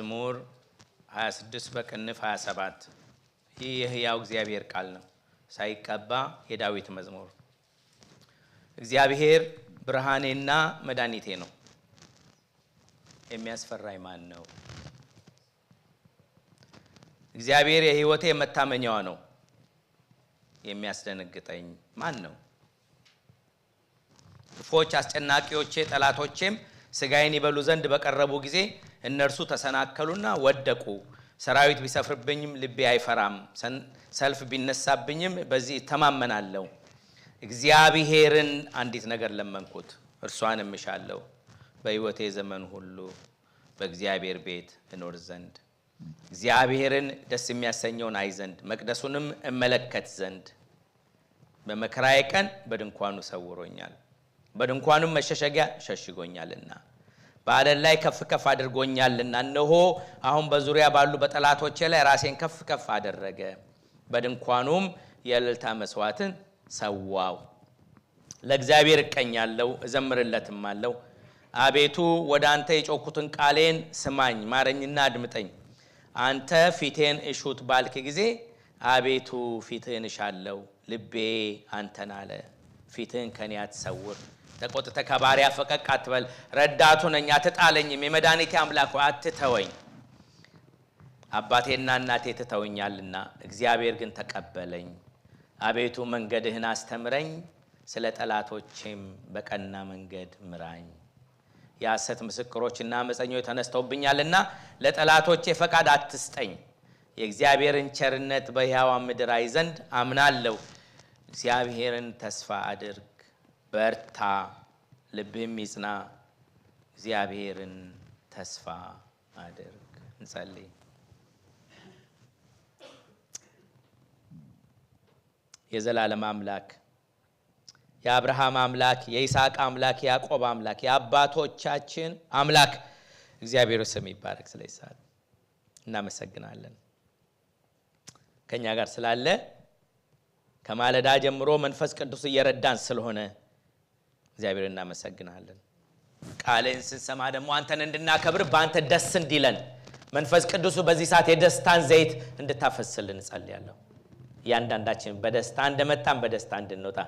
መዝሙር 26 በቅንፍ 27። ይህ የሕያው እግዚአብሔር ቃል ነው። ሳይቀባ የዳዊት መዝሙር። እግዚአብሔር ብርሃኔና መድኃኒቴ ነው፣ የሚያስፈራኝ ማን ነው? እግዚአብሔር የሕይወቴ መታመኛዋ ነው፣ የሚያስደነግጠኝ ማን ነው? ክፉዎች አስጨናቂዎቼ ጠላቶቼም ሥጋዬን ይበሉ ዘንድ በቀረቡ ጊዜ እነርሱ ተሰናከሉና ወደቁ። ሰራዊት ቢሰፍርብኝም ልቤ አይፈራም፣ ሰልፍ ቢነሳብኝም በዚህ እተማመናለሁ። እግዚአብሔርን አንዲት ነገር ለመንኩት፣ እርሷንም እሻለሁ፣ በሕይወቴ ዘመን ሁሉ በእግዚአብሔር ቤት እኖር ዘንድ፣ እግዚአብሔርን ደስ የሚያሰኘውን አይ ዘንድ፣ መቅደሱንም እመለከት ዘንድ። በመከራዬ ቀን በድንኳኑ ሰውሮኛል፣ በድንኳኑም መሸሸጊያ ሸሽጎኛልና፣ በዓለት ላይ ከፍ ከፍ አድርጎኛልና። እነሆ አሁን በዙሪያ ባሉ በጠላቶቼ ላይ ራሴን ከፍ ከፍ አደረገ። በድንኳኑም የእልልታ መስዋዕትን ሰዋው። ለእግዚአብሔር እቀኛለሁ እዘምርለትም አለው። አቤቱ፣ ወደ አንተ የጮኩትን ቃሌን ስማኝ፣ ማረኝና አድምጠኝ። አንተ ፊቴን እሹት ባልክ ጊዜ አቤቱ ፊትህን እሻለሁ። ልቤ አንተን አለ፣ ፊትህን ከኔ አትሰውር። ተቆጥተህ ከባሪያህ ፈቀቅ አትበል። ረዳቱ ነኝ፣ አትጣለኝም። የመድኃኒቴ አምላክ ሆይ አትተወኝ። አባቴና እናቴ ትተውኛልና እግዚአብሔር ግን ተቀበለኝ። አቤቱ፣ መንገድህን አስተምረኝ፣ ስለ ጠላቶቼም በቀና መንገድ ምራኝ። የሐሰት ምስክሮችና አመፀኞች ተነስተውብኛልና ለጠላቶቼ ፈቃድ አትስጠኝ። የእግዚአብሔርን ቸርነት በሕያዋን ምድር አይ ዘንድ አምናለሁ። እግዚአብሔርን ተስፋ አድርግ፣ በርታ፣ ልብህም ይጽና። እግዚአብሔርን ተስፋ አድርግ። እንጸልይ። የዘላለም አምላክ፣ የአብርሃም አምላክ፣ የይስሐቅ አምላክ፣ የያዕቆብ አምላክ፣ የአባቶቻችን አምላክ እግዚአብሔር ስም ይባረክ። ስለ ሰዓት እናመሰግናለን። ከእኛ ጋር ስላለ፣ ከማለዳ ጀምሮ መንፈስ ቅዱስ እየረዳን ስለሆነ እግዚአብሔር እናመሰግናለን። ቃልህን ስንሰማ ደግሞ አንተን እንድናከብር፣ በአንተ ደስ እንዲለን መንፈስ ቅዱሱ በዚህ ሰዓት የደስታን ዘይት እንድታፈስልን እጸልያለሁ። እያንዳንዳችን በደስታ እንደመጣን በደስታ እንድንወጣ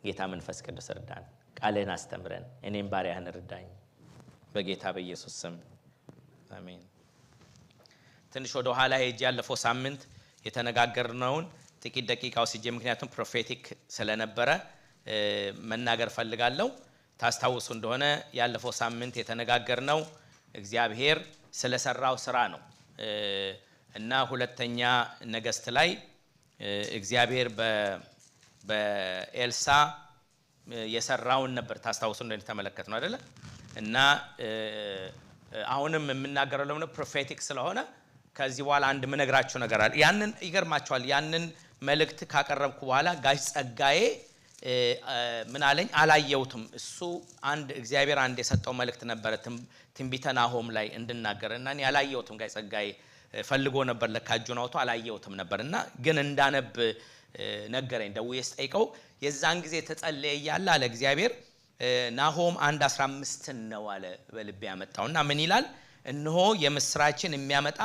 ጌታ መንፈስ ቅዱስ እርዳን። ቃልህን አስተምረን፣ እኔም ባሪያህን እርዳኝ። በጌታ በኢየሱስ ስም አሜን። ትንሽ ወደ ኋላ ሄጄ ያለፈው ሳምንት የተነጋገርነውን ጥቂት ደቂቃ ወስጄ፣ ምክንያቱም prophetic ስለነበረ መናገር ፈልጋለሁ። ታስታውሱ እንደሆነ ያለፈው ሳምንት የተነጋገርነው እግዚአብሔር ስለሰራው ስራ ነው እና ሁለተኛ ነገስት ላይ እግዚአብሔር በኤልሳ የሰራውን ነበር። ታስታውሱ እንደሆነ የተመለከትነው አይደለ? እና አሁንም የምናገረው ለምን prophetic ስለሆነ ከዚህ በኋላ አንድ ምነግራችሁ ነገር አለ። ያንን ይገርማችኋል። ያንን መልእክት ካቀረብኩ በኋላ ጋሽ ጸጋዬ ምን አለኝ? አላየሁትም። እሱ አንድ እግዚአብሔር አንድ የሰጠው መልእክት ነበረ ትንቢተ ናሆም ላይ እንድናገር እና እኔ አላየሁትም። ጋሽ ጸጋዬ ፈልጎ ነበር ለካ፣ እጁን አውጥቶ አላየሁትም ነበር እና ግን እንዳነብ ነገረኝ። ደውዬ ስጠይቀው የዛን ጊዜ ተጸለየ እያለ አለ፣ እግዚአብሔር ናሆም 1:15ን ነው አለ በልቤ ያመጣው። እና ምን ይላል? እነሆ የምስራችን የሚያመጣ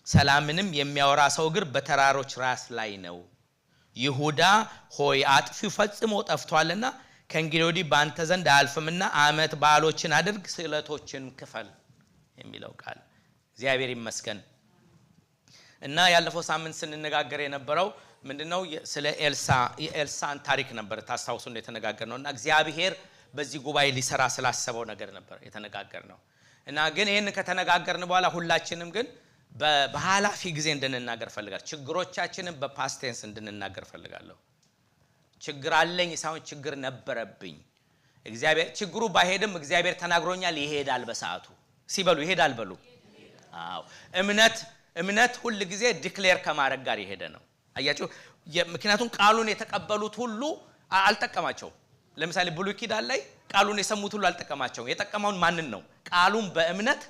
ሰላምንም የሚያወራ ሰው እግር በተራሮች ራስ ላይ ነው። ይሁዳ ሆይ፣ አጥፊው ፈጽሞ ጠፍቷልና ከእንግዲህ ወዲህ በአንተ ዘንድ አያልፍምና ዓመት በዓሎችን አድርግ፣ ስዕለቶችን ክፈል የሚለው ቃል። እግዚአብሔር ይመስገን። እና ያለፈው ሳምንት ስንነጋገር የነበረው ምንድነው? ስለ ኤልሳ፣ የኤልሳን ታሪክ ነበር። ታስታውሱ እንደተነጋገርነው እና እግዚአብሔር በዚህ ጉባኤ ሊሰራ ስላሰበው ነገር ነበር የተነጋገርነው። እና ግን ይህን ከተነጋገርን በኋላ ሁላችንም ግን በኃላፊ ጊዜ እንድንናገር ፈልጋለሁ። ችግሮቻችንን በ past tense እንድንናገር ፈልጋለሁ። ችግር አለኝ ሳይሆን ችግር ነበረብኝ። እግዚአብሔር ችግሩ ባይሄድም እግዚአብሔር ተናግሮኛል፣ ይሄዳል በሰዓቱ ሲበሉ ይሄዳል በሉ። አዎ፣ እምነት ሁል ጊዜ declare ከማድረግ ጋር የሄደ ነው። አያችሁ፣ ምክንያቱም ቃሉን የተቀበሉት ሁሉ አልጠቀማቸውም። ለምሳሌ ብሉይ ኪዳን ላይ ቃሉን የሰሙት ሁሉ አልጠቀማቸውም። የጠቀመውን ማንን ነው? ቃሉን በእምነት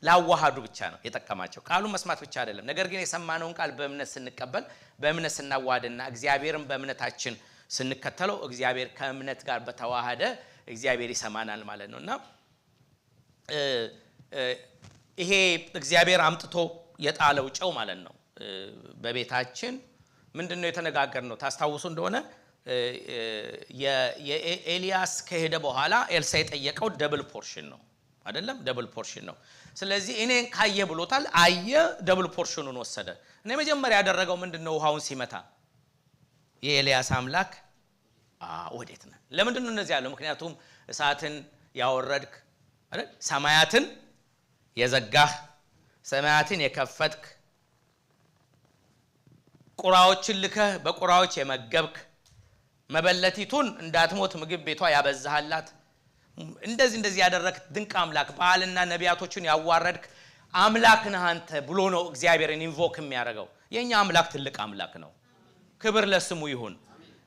ላዋሃዱ ብቻ ነው የጠቀማቸው። ቃሉን መስማት ብቻ አይደለም። ነገር ግን የሰማነውን ቃል በእምነት ስንቀበል፣ በእምነት ስናዋሃድና እግዚአብሔርን በእምነታችን ስንከተለው እግዚአብሔር ከእምነት ጋር በተዋሃደ እግዚአብሔር ይሰማናል ማለት ነው። እና ይሄ እግዚአብሔር አምጥቶ የጣለው ጨው ማለት ነው። በቤታችን ምንድነው የተነጋገርነው? ታስታውሱ እንደሆነ የኤልያስ ከሄደ በኋላ ኤልሳ የጠየቀው double portion ነው አይደለም? Double portion ነው። ስለዚህ እኔን ካየ ብሎታል። አየ፣ double portion ኑን ወሰደ። እኔ መጀመሪያ ያደረገው ምንድነው? ውሃውን ሲመታ የኤልያስ አምላክ ወዴት ነህ? ለምንድነው እንደዚህ ያለው? ምክንያቱም እሳትን ያወረድክ አይደል? ሰማያትን የዘጋህ፣ ሰማያትን የከፈትክ፣ ቁራዎችን ልከህ በቁራዎች የመገብክ፣ መበለቲቱን እንዳትሞት ምግብ ቤቷ ያበዛሃላት፣ እንደዚህ እንደዚህ ያደረክ ድንቅ አምላክ፣ በኣልና ነቢያቶችን ያዋረድክ አምላክ ነህ አንተ ብሎ ነው እግዚአብሔርን invoke የሚያደርገው። የኛ አምላክ ትልቅ አምላክ ነው። ክብር ለስሙ ይሁን።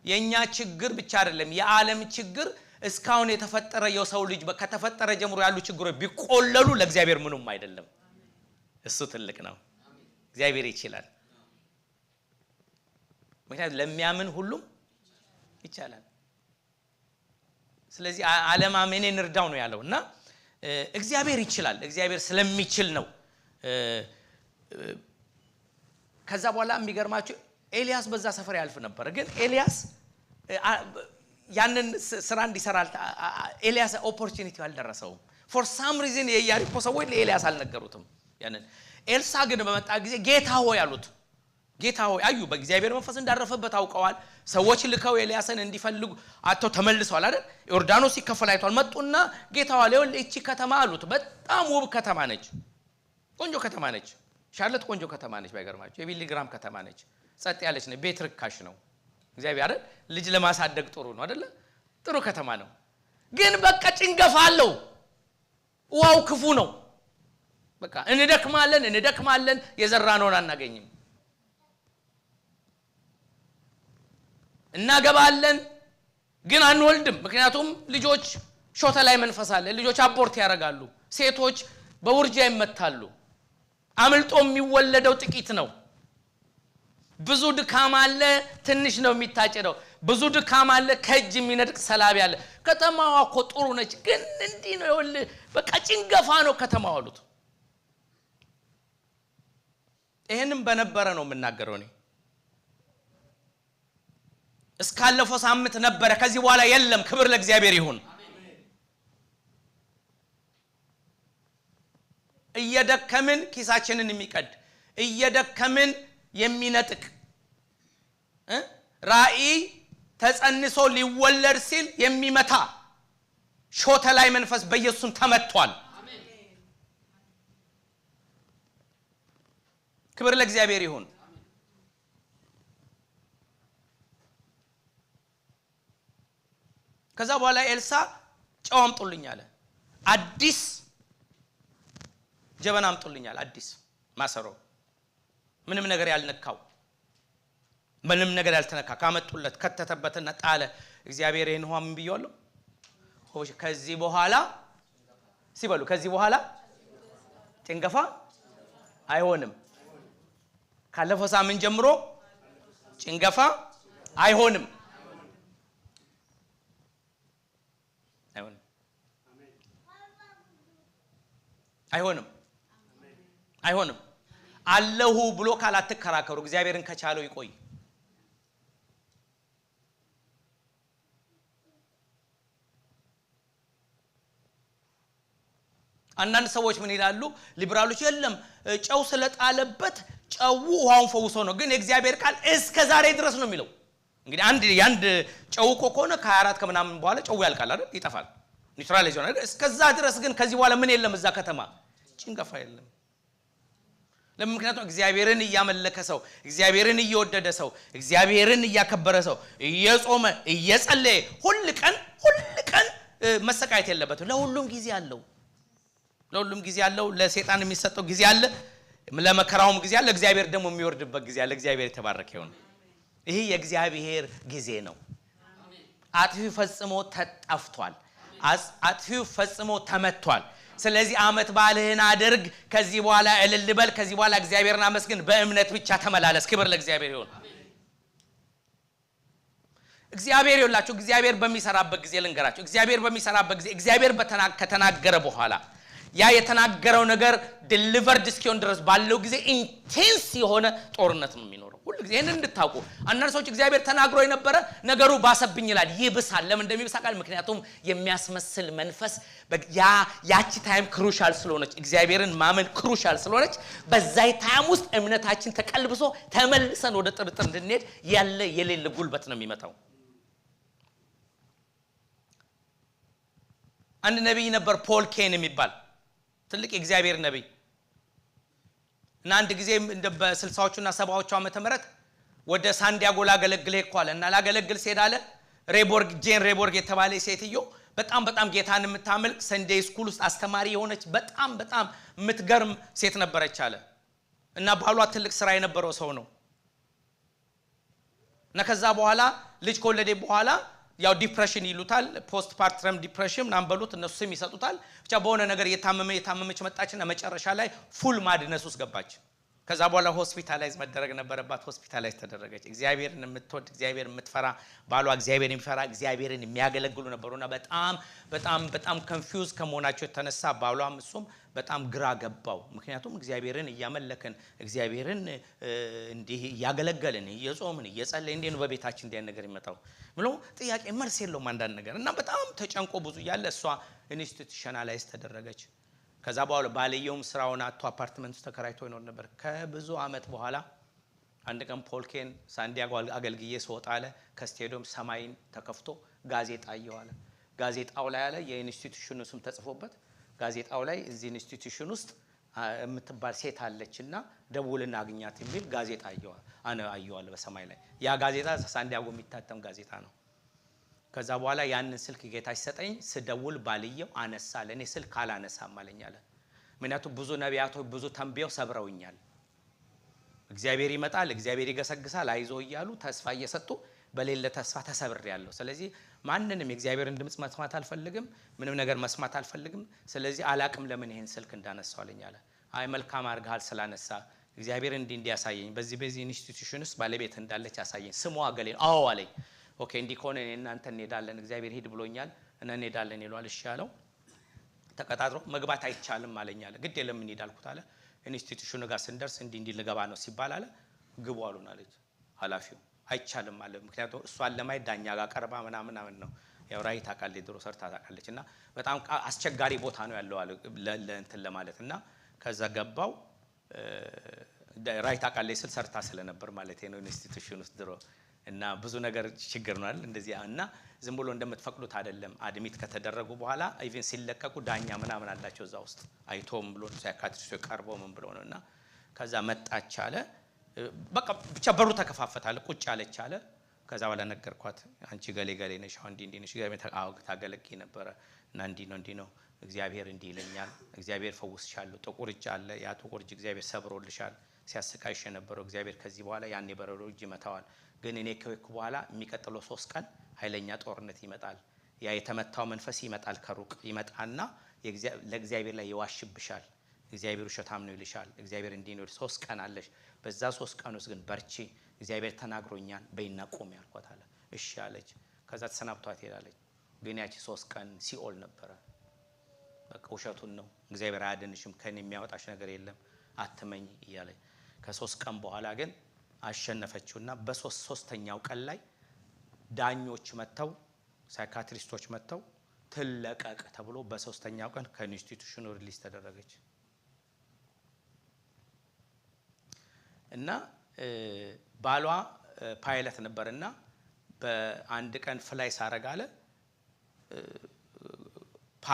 የኛ ችግር ብቻ አይደለም፣ የዓለም ችግር እስካሁን የተፈጠረ የሰው ልጅ ከተፈጠረ ጀምሮ ያሉ ችግሮች ቢቆለሉ ለእግዚአብሔር ምንም አይደለም። እሱ ትልቅ ነው። እግዚአብሔር ይችላል። ምክንያቱም ለሚያምን ሁሉም ይቻላል። ስለዚህ አለማመኔን እርዳው ነው ያለው እና እግዚአብሔር ይችላል። እግዚአብሔር ስለሚችል ነው። ከዛ በኋላ የሚገርማችሁ ኤልያስ በዛ ሰፈር ያልፍ ነበር። ግን ኤልያስ ያንን ስራ እንዲሰራ ኤልያስ opportunity አልደረሰውም። For some reason የኢያሪኮ ሰዎች ለኤልያስ አልነገሩትም ያንን። ኤልሳ ግን በመጣ ጊዜ ጌታ ሆይ አሉት። ጌታ ሆይ አዩ፣ በእግዚአብሔር መንፈስ እንዳረፈበት አውቀዋል። ሰዎች ልከው ኤልያስን እንዲፈልጉ አጥተው ተመልሰዋል አይደል? ዮርዳኖስ ሲከፈል አይተዋል። መጡና ጌታ ሆይ ይኸውልህ እቺ ከተማ አሉት፣ በጣም ውብ ከተማ ነች፣ ቆንጆ ከተማ ነች። ሻርለት ቆንጆ ከተማ ነች። ባይገርማችሁ የቢሊ ግራም ከተማ ነች። ጸጥ ያለች ነች። ቤት ርካሽ ነው። እግዚአብሔር አይደል ልጅ ለማሳደግ ጥሩ ነው አይደለ? ጥሩ ከተማ ነው። ግን በቃ ጭንገፋ አለው። ውሃው ክፉ ነው። በቃ እንደክማለን እንደክማለን፣ የዘራነውን አናገኝም። እናገባለን ግን አንወልድም። ምክንያቱም ልጆች ሾተ ላይ መንፈስ አለ። ልጆች አቦርት ያደርጋሉ። ሴቶች በውርጃ ይመታሉ። አምልጦ የሚወለደው ጥቂት ነው። ብዙ ድካም አለ፣ ትንሽ ነው የሚታጨደው። ብዙ ድካም አለ፣ ከእጅ የሚነጥቅ ሰላቢ አለ። ከተማዋ እኮ ጥሩ ነች፣ ግን እንዲህ ነው ይኸውልህ፣ በቃ ጭንገፋ ነው ከተማዋ አሉት። ይሄንም በነበረ ነው የምናገረው እኔ። እስካለፈው ሳምንት ነበረ፣ ከዚህ በኋላ የለም። ክብር ለእግዚአብሔር ይሁን። እየደከምን ኪሳችንን የሚቀድ፣ እየደከምን የሚነጥቅ፣ ራእይ ተጸንሶ ሊወለድ ሲል የሚመታ ሾተ ላይ መንፈስ በኢየሱስም ተመቷል። ክብር ለእግዚአብሔር ይሁን። ከዛ በኋላ ኤልሳ ጨው አምጡልኝ አለ። አዲስ ጀበና አምጡልኝ አለ። አዲስ ማሰሮ፣ ምንም ነገር ያልነካው፣ ምንም ነገር ያልተነካ ካመጡለት ከተተበትና ጣለ። እግዚአብሔር ይሄን ውሃ ምን ብየዋለሁ? ከዚህ በኋላ ሲበሉ ከዚህ በኋላ ጭንገፋ አይሆንም። ካለፈው ሳምንት ጀምሮ ጭንገፋ አይሆንም። አይሆንም። አይሆንም። አይሆንም። አለሁ ብሎ ካላትከራከሩ እግዚአብሔርን ከቻለው ይቆይ። አንዳንድ ሰዎች ምን ይላሉ? ሊበራሎች የለም ጨው ስለጣለበት ጨው ውሃውን ፈውሶ ነው። ግን የእግዚአብሔር ቃል እስከ ዛሬ ድረስ ነው የሚለው። እንግዲህ አንድ ጨው እኮ ከሆነ ከ24 ከምናምን በኋላ ጨው ያልቃል አይደል? ይጠፋል፣ neutralize ይሆናል። እስከዛ ድረስ ግን ከዚህ በኋላ ምን የለም፣ እዛ ከተማ ጭንገፋ የለም። ለምን? ምክንያቱም እግዚአብሔርን እያመለከ ሰው፣ እግዚአብሔርን እየወደደ ሰው፣ እግዚአብሔርን እያከበረ ሰው፣ እየጾመ እየጸለየ ሁል ቀን ሁል ቀን መሰቃየት የለበትም። ለሁሉም ጊዜ አለው። ለሁሉም ጊዜ አለው። ለሰይጣን የሚሰጠው ጊዜ አለ፣ ለመከራውም ጊዜ አለ፣ እግዚአብሔር ደግሞ የሚወርድበት ጊዜ አለ። እግዚአብሔር የተባረከ ይሁን። ይሄ የእግዚአብሔር ጊዜ ነው። አጥፊው ፈጽሞ ተጠፍቷል። አጥፊው ፈጽሞ ተመቷል። ስለዚህ አመት በዓልህን አድርግ። ከዚህ በኋላ እልል በል። ከዚህ በኋላ እግዚአብሔርን አመስግን። በእምነት ብቻ ተመላለስ። ክብር ለእግዚአብሔር ይሁን። እግዚአብሔር ይኸውላችሁ፣ እግዚአብሔር በሚሰራበት ጊዜ ልንገራችሁ፣ እግዚአብሔር በሚሰራበት ጊዜ እግዚአብሔር ከተናገረ በኋላ ያ የተናገረው ነገር delivered እስኪሆን ድረስ ባለው ጊዜ intense የሆነ ጦርነት ነው የሚኖረው። ሁሉ ጊዜ ይህንን እንድታውቁ። አንዳንድ ሰዎች እግዚአብሔር ተናግሮ የነበረ ነገሩ ባሰብኝ ይላል። ይብሳል። ለምን እንደሚብስ አውቃለሁ? ምክንያቱም የሚያስመስል መንፈስ ያቺ time crucial ስለሆነች፣ እግዚአብሔርን ማመን crucial ስለሆነች፣ በዛ time ውስጥ እምነታችን ተቀልብሶ ተመልሰን ወደ ጥርጥር እንድንሄድ ያለ የሌለ ጉልበት ነው የሚመጣው። አንድ ነቢይ ነበር ፖል ኬን የሚባል ትልቅ የእግዚአብሔር ነቢይ። እና አንድ ጊዜ እንደ በ60ዎቹና 70ዎቹ ዓመተ ምህረት ወደ ሳንዲያጎ ላገለግል ሄድኩ አለ። እና ላገለግል ስሄድ አለ ሬቦርግ፣ ጄን ሬቦርግ የተባለ ሴትዮ በጣም በጣም ጌታን የምታመልክ፣ Sunday school ውስጥ አስተማሪ የሆነች፣ በጣም በጣም የምትገርም ሴት ነበረች አለ። እና ባሏ ትልቅ ስራ የነበረው ሰው ነው። እና ከዛ በኋላ ልጅ ከወለደ በኋላ ያው depression ይሉታል፣ postpartum depression ምናምን በሉት፣ እነሱ ስም ይሰጡታል። ብቻ በሆነ ነገር እየታመመ እየታመመች መጣችና መጨረሻ ላይ full madness ውስጥ ገባች። ከዛ በኋላ hospitalize መደረግ ነበረባት። Hospitalize ተደረገች። እግዚአብሔርን የምትወድ፣ እግዚአብሔር የምትፈራ፣ ባሏ እግዚአብሔር የሚፈራ፣ እግዚአብሔርን የሚያገለግሉ ነበሩና በጣም በጣም በጣም confuse ከመሆናቸው የተነሳ ባሏም እሱም በጣም ግራ ገባው። ምክንያቱም እግዚአብሔርን እያመለክን፣ እግዚአብሔርን እንዲህ እያገለገልን፣ እየጾምን፣ እየጸለይን እንዴት ነው በቤታችን እንዲህ ነገር ይመጣው ብሎ ጥያቄ መልስ የለውም አንዳንድ ነገር። እና በጣም ተጨንቆ ብዙ እያለ እሷ institutionalize ተደረገች። ከዛ በኋላ ባልየውም ስራውን አጥቶ አፓርትመንት ውስጥ ተከራይቶ ይኖር ነበር። ከብዙ አመት በኋላ አንድ ቀን ፖልኬን ሳንዲያጎ አገልግዬ ስወጣ አለ ከስቴዲየም ሰማይን ተከፍቶ ጋዜጣ አየሁ አለ። ጋዜጣው ላይ አለ የ institution ኑ ስም ተጽፎበት ጋዜጣው ላይ እዚህ institution ውስጥ የምትባል ሴት አለች እና ደውልና አግኛት የሚል ጋዜጣ አየዋለሁ በሰማይ ላይ። ያ ጋዜጣ ሳንዲያጎ የሚታተም ጋዜጣ ነው። ከዛ በኋላ ያንን ስልክ ጌታ ሲሰጠኝ ስደውል ባልየው አነሳ። ለእኔ ስልክ አላነሳም አለኝ አለ። ምክንያቱም ብዙ ነቢያቶች ብዙ ተንብየው ሰብረውኛል። እግዚአብሔር ይመጣል፣ እግዚአብሔር ይገሰግሳል፣ አይዞ እያሉ ተስፋ እየሰጡ በሌለ ተስፋ ተሰብሬያለሁ። ስለዚህ ማንንም የእግዚአብሔርን ድምፅ መስማት አልፈልግም፣ ምንም ነገር መስማት አልፈልግም። ስለዚህ አላቅም ለምን ይሄን ስልክ እንዳነሳው አለኝ አለ። አይ መልካም አድርገሃል ስላነሳ፣ እግዚአብሔር እንዲህ እንዲያሳየኝ በዚህ በዚህ institution ውስጥ ባለቤት እንዳለች ያሳየኝ። ስሟ እገሌ ነው። አዎ አለኝ። Okay፣ እንዲህ ከሆነ እኔ እናንተ እንሄዳለን፣ እግዚአብሔር ሂድ ብሎኛል እና እንሄዳለን ይለዋል። እሺ አለው። ተቀጣጥሮ መግባት አይቻልም አለኝ አለ። ግድ የለም እንሂድ አልኩት አለ። Institution ኑ ጋር ስንደርስ እንዲህ እንዲህ ልገባ ነው ሲባል አለ ግቡ አሉን አለች ኃላፊው። አይቻልም አለ። ምክንያቱም እሷን ለማየት ዳኛ ጋር ቀርባ ምናምን ምናምን ነው። ያው ራእይ ታውቃለች፣ ድሮ ሰርታ ታውቃለች። እና በጣም አስቸጋሪ ቦታ ነው ያለው አለ ለእንትን ለማለት። እና ከዛ ገባው። ራእይ ታውቃለች ስል ሰርታ ስለነበር ማለት ነው institution ውስጥ ድሮ። እና ብዙ ነገር ችግር ነው አይደል እንደዚህ። እና ዝም ብሎ እንደምትፈቅዱት አይደለም። Admit ከተደረጉ በኋላ even ሲለቀቁ ዳኛ ምናምን አላቸው እዛ ውስጥ አይቶም ብሎ psychiatrist ቀርቦ ምን ብሎ ነው። እና ከዛ መጣች አለ። በቃ ብቻ በሩ ተከፋፈታለ፣ ቁጭ አለች አለ። ከዛ በኋላ ነገርኳት። አንቺ ገሌ ገሌ ነሽ፣ አሁን እንዲህ እንዲህ ነሽ፣ እግዚአብሔር ታገለግይ ነበረ እና እንዲህ ነው እንዲህ ነው፣ እግዚአብሔር እንዲህ ይለኛል፣ እግዚአብሔር ፈውስሻለሁ፣ ጥቁር እጅ አለ፣ ያ ጥቁር እጅ እግዚአብሔር ሰብሮልሻል፣ ሲያሰቃይሽ የነበረው እግዚአብሔር ከዚህ በኋላ ያን የበረዶ እጅ ይመታዋል። ግን እኔ ከሄድኩ በኋላ የሚቀጥለው 3 ቀን ኃይለኛ ጦርነት ይመጣል። ያ የተመታው መንፈስ ይመጣል፣ ከሩቅ ይመጣና ለእግዚአብሔር ላይ ይዋሽብሻል። እግዚአብሔር ውሸታም ነው ይልሻል። እግዚአብሔር እንዲህ ነው። 3 ቀን አለሽ። በዛ 3 ቀን ውስጥ ግን በርቺ፣ እግዚአብሔር ተናግሮኛል በይና ቁሚ አልኳት አለ። እሺ አለች። ከዛ ተሰናብቷት ሄዳለች። ግን ያቺ 3 ቀን ሲኦል ነበረ። በቃ ውሸቱን ነው፣ እግዚአብሔር አያድንሽም፣ ከኔ የሚያወጣሽ ነገር የለም፣ አትመኝ እያለ። ከ3 ቀን በኋላ ግን አሸነፈችውና በሶስት ሶስተኛው ቀን ላይ ዳኞች መጥተው፣ psychiatrist ኦች መጥተው ትለቀቅ ተብሎ በሶስተኛው ቀን ከ institution ኑ release ተደረገች። እና ባሏ ፓይለት ነበር እና በአንድ ቀን fly ሳረግ አለ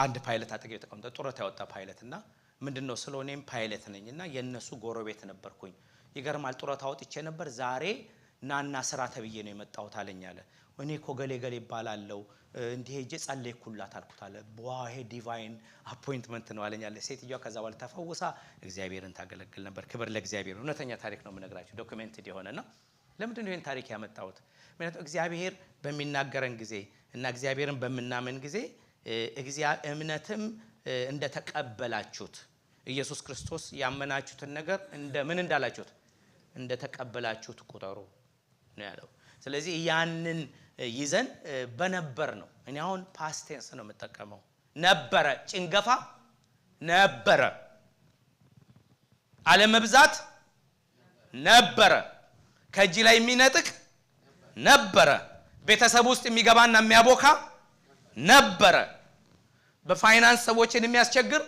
አንድ ፓይለት አጠገብ ተቀምጠ፣ ጡረታ ያወጣ ፓይለት። እና ምንድን ነው ስለ እኔም ፓይለት ነኝ እና የእነሱ ጎረቤት ነበርኩኝ። ይገርማል፣ ጡረታ ወጥቼ ነበር፣ ዛሬ ናና ስራ ተብዬ ነው የመጣሁት አለኝ አለ። እኔ እኮ ገሌ ገሌ ይባላለው፣ እንዲህ ሄጄ ጸለይኩላት አልኩት አለ። ዋ ይሄ divine appointment ነው አለኝ አለ። ሴትዮዋ ከዛ በኋላ ተፈውሳ እግዚአብሔርን ታገለግል ነበር። ክብር ለእግዚአብሔር። እውነተኛ ታሪክ ነው የምነግራችሁ፣ documented የሆነ። እና ለምንድን ነው ይህን ታሪክ ያመጣሁት? ምክንያቱም እግዚአብሔር በሚናገረን ጊዜ እና እግዚአብሔርን በምናምን ጊዜ እምነትም እንደተቀበላችሁት፣ ኢየሱስ ክርስቶስ ያመናችሁትን ነገር እንደ ምን እንዳላችሁት እንደተቀበላችሁት ቁጠሩ ነው ያለው። ስለዚህ ያንን ይዘን በነበር ነው። እኔ አሁን past tense ነው የምጠቀመው። ነበረ፣ ጭንገፋ ነበረ። አለመብዛት ነበረ። ከእጅ ላይ የሚነጥቅ ነበረ። ቤተሰብ ውስጥ የሚገባና የሚያቦካ ነበረ። በፋይናንስ ሰዎችን የሚያስቸግር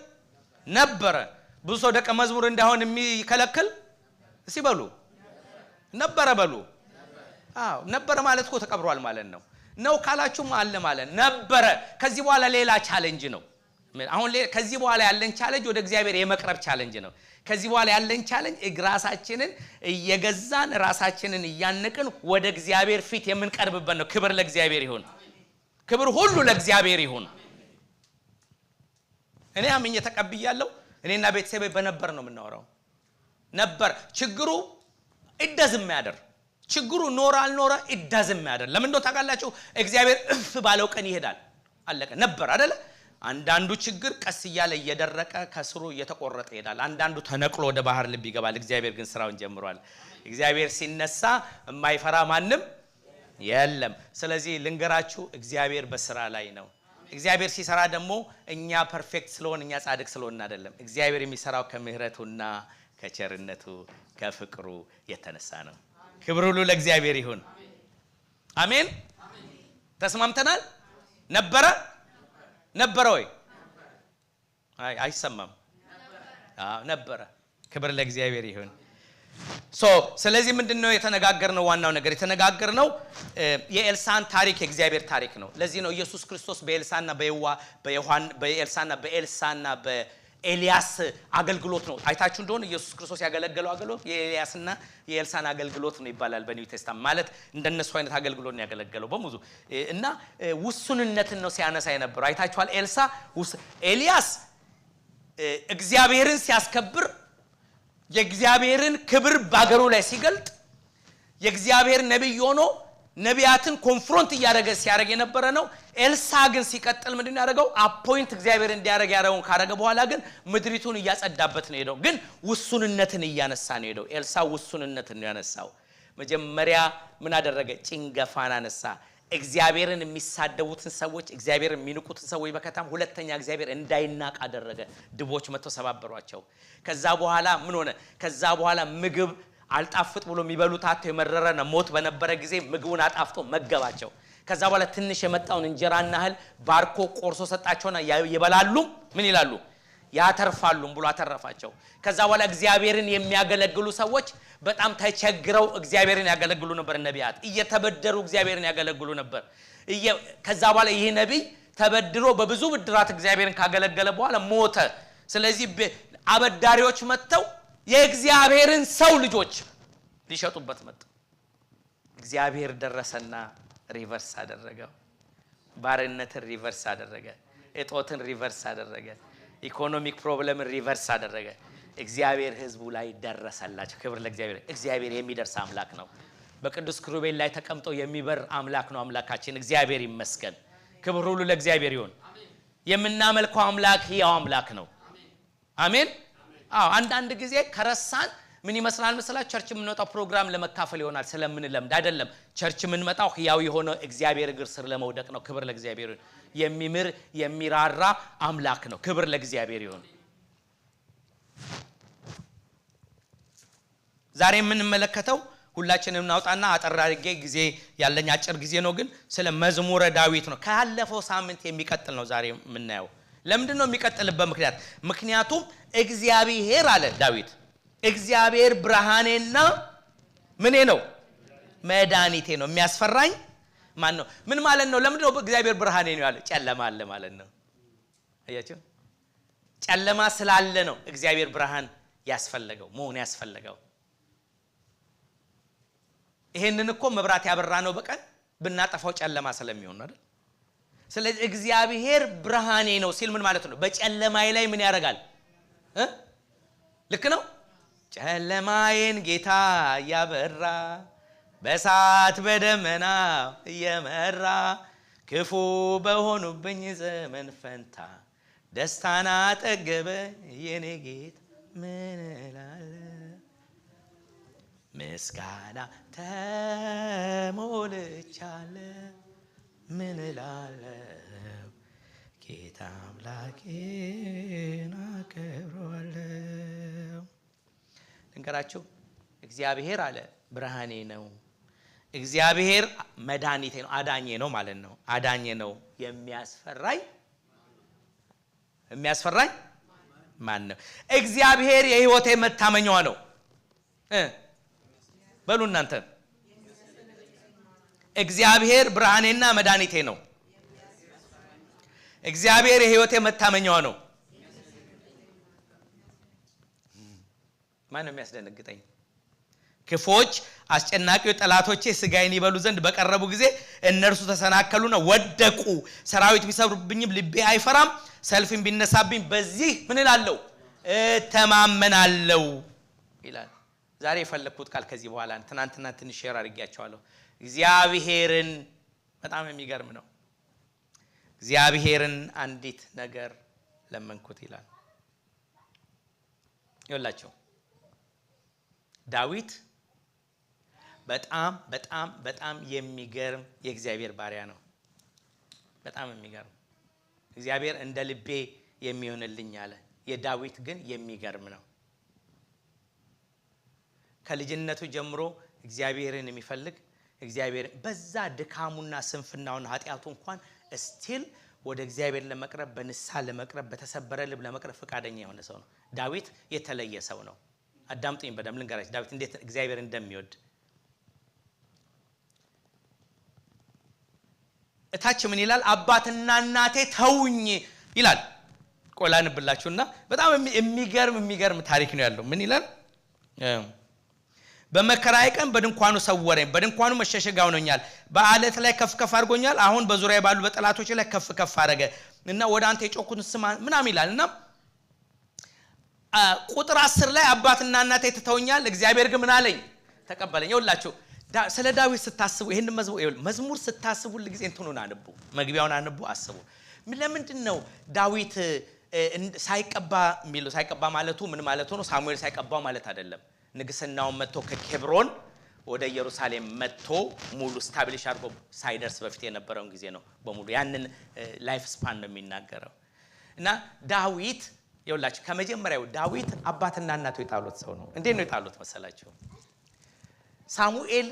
ነበረ። ብዙ ሰው ደቀ መዝሙር እንዳይሆን የሚከለክል እስቲ በሉ ነበረ በሉ። አዎ ነበረ ማለት እኮ ተቀብሯል ማለት ነው። ነው ካላችሁም አለ ማለት ነበረ። ከዚህ በኋላ ሌላ challenge ነው። አሁን ከዚህ በኋላ ያለን challenge ወደ እግዚአብሔር የመቅረብ challenge ነው። ከዚህ በኋላ ያለን challenge ራሳችንን እየገዛን ራሳችንን እያነቅን ወደ እግዚአብሔር ፊት የምንቀርብበት ነው። ክብር ለእግዚአብሔር ይሁን። ክብር ሁሉ ለእግዚአብሔር ይሁን። እኔ አምኜ ተቀብያለሁ። እኔና ቤተሰቤ በነበር ነው የምናወራው። ነበር ችግሩ it doesn't matter። ችግሩ ኖረ አልኖረ it doesn't matter። ለምን እንደው ታውቃላችሁ? እግዚአብሔር እፍ ባለው ቀን ይሄዳል። አለቀ። ነበር አደለ? አንዳንዱ ችግር ቀስ እያለ እየደረቀ ከስሩ እየተቆረጠ ይሄዳል። አንዳንዱ ተነቅሎ ወደ ባህር ልብ ይገባል። እግዚአብሔር ግን ስራውን ጀምሯል። እግዚአብሔር ሲነሳ የማይፈራ ማንም የለም። ስለዚህ ልንገራችሁ፣ እግዚአብሔር በስራ ላይ ነው። እግዚአብሔር ሲሰራ ደግሞ እኛ perfect ስለሆን፣ እኛ ጻድቅ ስለሆን አይደለም። እግዚአብሔር የሚሰራው ከምሕረቱና ከቸርነቱ ከፍቅሩ የተነሳ ነው። ክብር ሁሉ ለእግዚአብሔር ይሁን። አሜን። ተስማምተናል። ነበረ ነበረ ወይ? አይ አይሰማም። አዎ ነበረ። ክብር ለእግዚአብሔር ይሁን። So ስለዚህ ምንድን ነው የተነጋገርነው? ዋናው ነገር የተነጋገርነው የኤልሳን ታሪክ የእግዚአብሔር ታሪክ ነው። ለዚህ ነው ኢየሱስ ክርስቶስ በኤልሳና በዮሐን በኤልሳና በኤልሳና በኤልያስ አገልግሎት ነው። አይታችሁ እንደሆነ ኢየሱስ ክርስቶስ ያገለገለው አገልግሎት የኤልያስና የኤልሳን አገልግሎት ነው ይባላል በ New Testament። ማለት እንደነሱ አይነት አገልግሎት ነው ያገለገለው በሙሉ እና ውሱንነትን ነው ሲያነሳ የነበረው። አይታችኋል። ኤልሳ ኤልያስ እግዚአብሔርን ሲያስከብር፣ የእግዚአብሔርን ክብር በአገሩ ላይ ሲገልጥ፣ የእግዚአብሔር ነቢይ ሆኖ ነቢያትን confront እያደረገ ሲያደርግ የነበረ ነው። ኤልሳ ግን ሲቀጥል ምንድን ነው ያደረገው? Appoint እግዚአብሔር እንዲያደርግ ያደረገውን ካደረገ በኋላ ግን ምድሪቱን እያጸዳበት ነው የሄደው። ግን ውሱንነትን እያነሳ ነው የሄደው። ኤልሳ ውሱንነትን ነው ያነሳው። መጀመሪያ ምን አደረገ? ጭንገፋን አነሳ። እግዚአብሔርን የሚሳደቡትን ሰዎች፣ እግዚአብሔርን የሚንቁትን ሰዎች በከተማ። ሁለተኛ እግዚአብሔር እንዳይናቅ አደረገ። ድቦች መጥተው ሰባበሯቸው። ከዛ በኋላ ምን ሆነ? ከዛ በኋላ ምግብ አልጣፍጥ ብሎ የሚበሉት አጥተው የመረረ ሞት በነበረ ጊዜ ምግቡን አጣፍጦ መገባቸው። ከዛ በኋላ ትንሽ የመጣውን እንጀራና እህል ባርኮ ቆርሶ ሰጣቸውና ይበላሉ፣ ምን ይላሉ? ያተርፋሉም ብሎ አተረፋቸው። ከዛ በኋላ እግዚአብሔርን የሚያገለግሉ ሰዎች በጣም ተቸግረው እግዚአብሔርን ያገለግሉ ነበር። ነቢያት እየተበደሩ እግዚአብሔርን ያገለግሉ ነበር። ከዛ በኋላ ይህ ነቢይ ተበድሮ በብዙ ብድራት እግዚአብሔርን ካገለገለ በኋላ ሞተ። ስለዚህ አበዳሪዎች መጥተው የእግዚአብሔርን ሰው ልጆች ሊሸጡበት መጡ። እግዚአብሔር ደረሰና reverse አደረገው። ባርነትን reverse አደረገ። እጦትን reverse አደረገ። Economic problem ን reverse አደረገ። እግዚአብሔር ሕዝቡ ላይ ደረሰላቸው። ክብር ለእግዚአብሔር። እግዚአብሔር የሚደርስ አምላክ ነው። በቅዱስ ክሩቤል ላይ ተቀምጦ የሚበር አምላክ ነው አምላካችን። እግዚአብሔር ይመስገን። ክብር ሁሉ ለእግዚአብሔር ይሁን። የምናመልከው አምላክ ሕያው አምላክ ነው። አሜን። አዎ፣ አንዳንድ ጊዜ ከረሳን ምን ይመስላል መሰላችሁ? Church የምንወጣው ፕሮግራም ለመካፈል ይሆናል ስለምንለምድ አይደለም። Church የምንመጣው ሕያው የሆነ እግዚአብሔር እግር ስር ለመውደቅ ነው። ክብር ለእግዚአብሔር ይሁን። የሚምር የሚራራ አምላክ ነው። ክብር ለእግዚአብሔር ይሁን። ዛሬ የምንመለከተው ሁላችንም እናውጣና አጠር አድርጌ፣ ጊዜ ያለኝ አጭር ጊዜ ነው፣ ግን ስለ መዝሙረ ዳዊት ነው። ካለፈው ሳምንት የሚቀጥል ነው ዛሬ የምናየው። ለምንድን ነው የሚቀጥልበት ምክንያት? ምክንያቱም እግዚአብሔር አለ ዳዊት፣ እግዚአብሔር ብርሃኔና ምኔ ነው፣ መድኃኒቴ ነው፣ የሚያስፈራኝ ማን ነው? ምን ማለት ነው? ለምንድን ነው እግዚአብሔር ብርሃኔ ነው ያለ? ጨለማ አለ ማለት ነው። አያችሁ፣ ጨለማ ስላለ ነው እግዚአብሔር ብርሃን ያስፈለገው መሆን ያስፈለገው። ይሄንን እኮ መብራት ያበራ ነው በቀን ብናጠፋው ጨለማ ስለሚሆን አይደል? ስለዚህ እግዚአብሔር ብርሃኔ ነው ሲል ምን ማለት ነው? በጨለማዬ ላይ ምን ያደርጋል? ልክ ነው። ጨለማዬን ጌታ እያበራ፣ በእሳት በደመና እየመራ፣ ክፉ በሆኑብኝ ዘመን ፈንታ ደስታን አጠገበ የኔ ጌታ፣ ምን እላለሁ? ምስጋና ተሞልቻለሁ፣ ምን እላለሁ? ጌታ አምላኬን አከብረዋለሁ። ልንገራችሁ፣ እግዚአብሔር አለ ብርሃኔ ነው። እግዚአብሔር መድኃኒቴ ነው፣ አዳኜ ነው ማለት ነው። አዳኜ ነው። የሚያስፈራኝ ማን ነው? እግዚአብሔር የሕይወቴ መታመኛዋ ነው። በሉ እናንተ፣ እግዚአብሔር ብርሃኔና መድኃኒቴ ነው። እግዚአብሔር የሕይወቴ መታመኛዋ ነው። ማን ነው የሚያስደነግጠኝ? ክፎች አስጨናቂው ጠላቶቼ ስጋዬን ይበሉ ዘንድ በቀረቡ ጊዜ እነርሱ ተሰናከሉና ወደቁ። ሰራዊት ቢሰብሩብኝም ልቤ አይፈራም፣ ሰልፍም ቢነሳብኝ በዚህ ምን እላለሁ? እተማመናለሁ ይላል። ዛሬ የፈለግኩት ቃል ከዚህ በኋላ ትናንትና ትንሽ share አድርጌያቸዋለሁ። እግዚአብሔርን በጣም የሚገርም ነው። እግዚአብሔርን አንዲት ነገር ለመንኩት ይላል። ይኸውላችሁ ዳዊት በጣም በጣም በጣም የሚገርም የእግዚአብሔር ባሪያ ነው። በጣም የሚገርም፣ እግዚአብሔር እንደ ልቤ የሚሆንልኝ አለ። የዳዊት ግን የሚገርም ነው። ከልጅነቱ ጀምሮ እግዚአብሔርን የሚፈልግ፣ እግዚአብሔር በዛ ድካሙና ስንፍናውና ኃጢአቱ እንኳን still ወደ እግዚአብሔር ለመቅረብ፣ በንስሐ ለመቅረብ፣ በተሰበረ ልብ ለመቅረብ ፈቃደኛ የሆነ ሰው ነው። ዳዊት የተለየ ሰው ነው። አዳምጡኝ በደንብ ልንገራችሁ ዳዊት እንዴት እግዚአብሔር እንደሚወድ። እታች ምን ይላል? አባትና እናቴ ተውኝ ይላል። ቆይ ላንብላችሁና በጣም የሚገርም የሚገርም ታሪክ ነው ያለው። ምን ይላል? በመከራዬ ቀን በድንኳኑ ሰወረኝ፣ በድንኳኑ መሸሸጊያ ሆኖኛል። በአለት ላይ ከፍ ከፍ አድርጎኛል። አሁን በዙሪያ ባሉ በጠላቶች ላይ ከፍ ከፍ አደረገ እና ወደ አንተ የጮኩትን ስማ ምናምን ይላል። እና ቁጥር 10 ላይ አባትና እናቴ ትተውኛል፣ እግዚአብሔር ግን ምን አለኝ? ተቀበለኝ። ይኸውላችሁ ስለ ዳዊት ስታስቡ ይሄን መዝሙር ስታስቡ ሁል ጊዜ እንትኑን አንብቡ፣ መግቢያውን አንብቡ፣ አስቡ። ለምንድን ነው ዳዊት ሳይቀባ የሚለው? ሳይቀባ ማለቱ ምን ማለቱ ነው? ሳሙኤል ሳይቀባው ማለት አይደለም። ንግስናውን መጥቶ ከኬብሮን ወደ ኢየሩሳሌም መጥቶ ሙሉ establish አድርጎ ሳይደርስ በፊት የነበረውን ጊዜ ነው በሙሉ ያንን life span ነው የሚናገረው። እና ዳዊት ይኸውላችሁ ከመጀመሪያው ዳዊት አባትና እናቱ የጣሉት ሰው ነው። እንዴት ነው የጣሉት መሰላችሁ? ሳሙኤል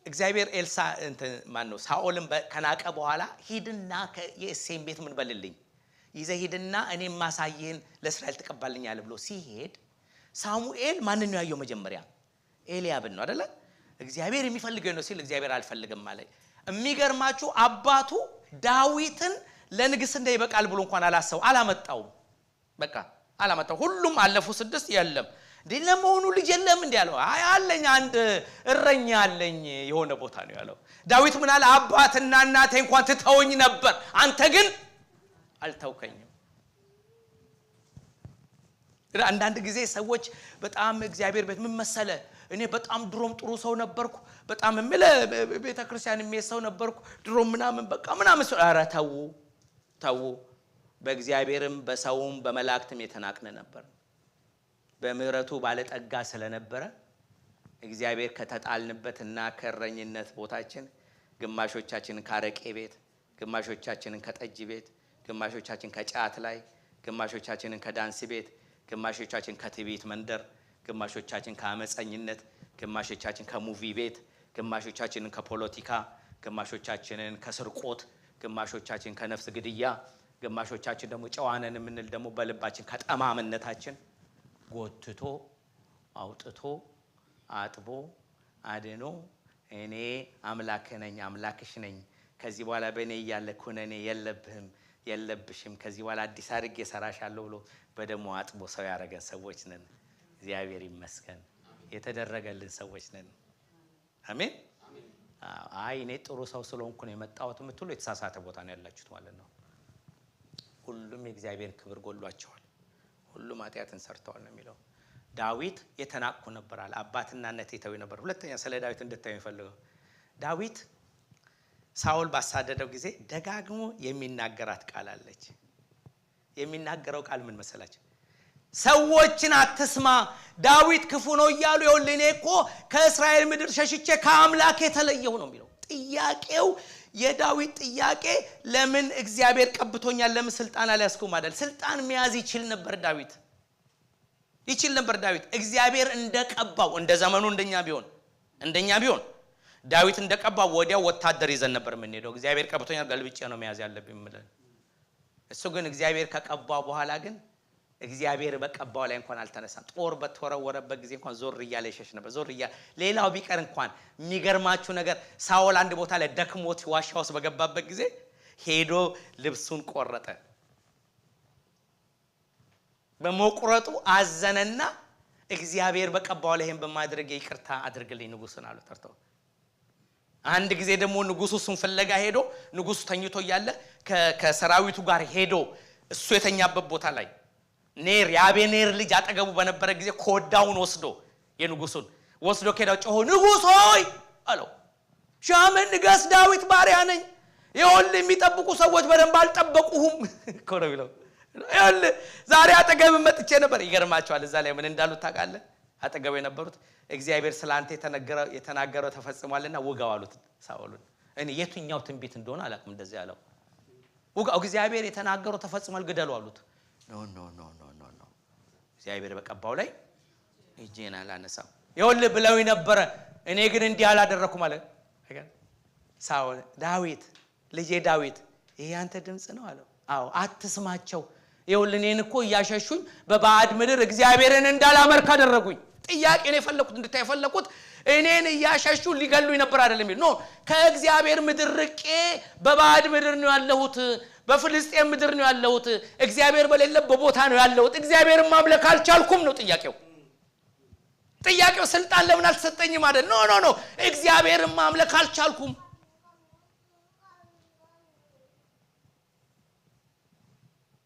እግዚአብሔር ኤልሳ እንትን ማን ነው ሳኦልን ከናቀ በኋላ ሂድና የእሴይን ቤት ምን በልልኝ ይዘህ ሂድና እኔ ማሳይህን ለእስራኤል ትቀባልኛለህ ብሎ ሲሄድ ሳሙኤል ማንን ነው ያየው? መጀመሪያ ኤልያብን ነው አይደለ? እግዚአብሔር የሚፈልገው ነው ሲል እግዚአብሔር አልፈልግም አለ። የሚገርማችሁ አባቱ ዳዊትን ለንግስና ይበቃል ብሎ እንኳን አላሰው አላመጣውም። በቃ አላመጣው። ሁሉም አለፉ፣ 6 የለም። እንዴ ለመሆኑ ልጅ የለም እንዴ ያለው? አይ አለኝ፣ አንድ እረኛ አለኝ የሆነ ቦታ ነው ያለው። ዳዊት ምን አለ? አባትና እናቴ እንኳን ትተውኝ ነበር፣ አንተ ግን አልተውከኝም። አንዳንድ ጊዜ ሰዎች በጣም እግዚአብሔር ቤት ምን መሰለ እኔ በጣም ድሮም ጥሩ ሰው ነበርኩ፣ በጣም የምልህ ቤተክርስቲያን የሚሄድ ሰው ነበርኩ ድሮም ምናምን በቃ ምናምን ሰው። ኧረ ተው ተው፣ በእግዚአብሔርም በሰውም በመላእክትም የተናቅን ነበር። በምህረቱ ባለጠጋ ስለነበረ እግዚአብሔር ከተጣልንበትና ከእረኝነት ቦታችን ግማሾቻችንን ካረቄ ቤት፣ ግማሾቻችንን ከጠጅ ቤት፣ ግማሾቻችን ከጫት ላይ፣ ግማሾቻችንን ከዳንስ ቤት፣ ግማሾቻችን ከትዕቢት መንደር፣ ግማሾቻችን ከአመፀኝነት፣ ግማሾቻችን ከ movie ቤት፣ ግማሾቻችንን ከፖለቲካ፣ ግማሾቻችንን ከስርቆት፣ ግማሾቻችን ከነፍስ ግድያ፣ ግማሾቻችን ደግሞ ጨዋነን የምንል ደግሞ በልባችን ከጠማምነታችን ጎትቶ አውጥቶ አጥቦ አድኖ እኔ አምላክህ ነኝ አምላክሽ ነኝ፣ ከዚህ በኋላ በእኔ እያለ ኩነኔ የለብህም የለብሽም፣ ከዚህ በኋላ አዲስ አድርጌ እሰራሻለሁ ብሎ በደሙ አጥቦ ሰው ያደረገን ሰዎች ነን። እግዚአብሔር ይመስገን የተደረገልን ሰዎች ነን። አሜን። አይ እኔ ጥሩ ሰው ስለሆንኩ ነው የመጣሁት የምትሉ የተሳሳተ ቦታ ነው ያላችሁት ማለት ነው። ሁሉም የእግዚአብሔር ክብር ጎድሏቸዋል፣ ሁሉም ኃጢአትን ሰርተዋል ነው የሚለው። ዳዊት የተናቅኩ ነበር አለ። አባትና እናቴ ተውኝ ነበር። ሁለተኛ ስለ ዳዊት እንድታዩ የምፈልገው ዳዊት ሳኦል ባሳደደው ጊዜ ደጋግሞ የሚናገራት ቃል አለች። የሚናገረው ቃል ምን መሰላችሁ? ሰዎችን አትስማ፣ ዳዊት ክፉ ነው እያሉ ይኸውልህ እኔ እኮ ከእስራኤል ምድር ሸሽቼ ከአምላክ የተለየሁ ነው የሚለው። ጥያቄው የዳዊት ጥያቄ ለምን እግዚአብሔር ቀብቶኛል ለምን ስልጣን አልያዝኩም አይደል። ስልጣን መያዝ ይችል ነበር ዳዊት፣ ይችል ነበር ዳዊት። እግዚአብሔር እንደቀባው እንደ ዘመኑ እንደኛ ቢሆን ዳዊት እንደቀባው ወዲያው ወታደር ይዘን ነበር የምንሄደው። እግዚአብሔር ቀብቶኛል ገልብጬ ነው መያዝ ያለብኝ ብለን። እሱ ግን እግዚአብሔር ከቀባው በኋላ ግን እግዚአብሔር በቀባው ላይ እንኳን አልተነሳም። ጦር በተወረወረበት ጊዜ እንኳን ዞር እያለ ይሸሽ ነበር። ዞር እያለ ሌላው ቢቀር እንኳን የሚገርማችሁ ነገር ሳኦል አንድ ቦታ ላይ ደክሞት ዋሻ ውስጥ በገባበት ጊዜ ሄዶ ልብሱን ቆረጠ። በመቁረጡ አዘነና እግዚአብሔር በቀባው ላይ ይሄን በማድረግ ይቅርታ አድርግልኝ ንጉሱን አለው ጠርተው። አንድ ጊዜ ደግሞ ንጉሱ እሱን ፍለጋ ሄዶ ንጉሱ ተኝቶ እያለ ከሰራዊቱ ጋር ሄዶ እሱ የተኛበት ቦታ ላይ ኔር የአቤኔር ልጅ አጠገቡ በነበረ ጊዜ ኮዳውን ወስዶ የንጉሱን ወስዶ ከሄዳው ጮሆ ንጉስ ሆይ አለው፣ ሺህ ዓመት ንገስ፣ ዳዊት ባሪያ ነኝ። ይኸውልህ የሚጠብቁ ሰዎች በደንብ አልጠበቁህም እኮ ነው የሚለው። ይኸውልህ ዛሬ አጠገብህ መጥቼ ነበር። ይገርማቸዋል። እዛ ላይ ምን እንዳሉት ታውቃለህ? አጠገቡ የነበሩት እግዚአብሔር ስላንተ የተናገረው ተፈጽሟልና ውጋው አሉት ሳኦልን። እኔ የትኛው ትንቢት እንደሆነ አላውቅም። እንደዚህ ያለው ውጋው፣ እግዚአብሔር የተናገረው ተፈጽሟል ግደሉ አሉት። No no no no no no፣ እግዚአብሔር በቀባው ላይ እጄን አላነሳም። ይኸውልህ ብለው ነበረ፣ እኔ ግን እንዲህ አላደረኩም አለ ሳኦል። ዳዊት ልጄ ዳዊት ይሄ ያንተ ድምፅ ነው አለው። አዎ አትስማቸው፣ ይኸውልህ እኔን እኮ እያሸሹኝ በባዕድ ምድር እግዚአብሔርን እንዳላመልክ አደረጉኝ። ጥያቄ ነው የፈለኩት እንድታይ የፈለኩት እኔን እያሸሹ ሊገሉኝ ነበር አይደለም። No ከእግዚአብሔር ምድር ርቄ በባዕድ ምድር ነው ያለሁት፣ በፍልስጤም ምድር ነው ያለሁት፣ እግዚአብሔር በሌለበት ቦታ ነው ያለሁት፣ እግዚአብሔርን ማምለክ አልቻልኩም ነው ጥያቄው። ጥያቄው ስልጣን ለምን አልተሰጠኝም አይደል። No no no፣ እግዚአብሔርን ማምለክ አልቻልኩም።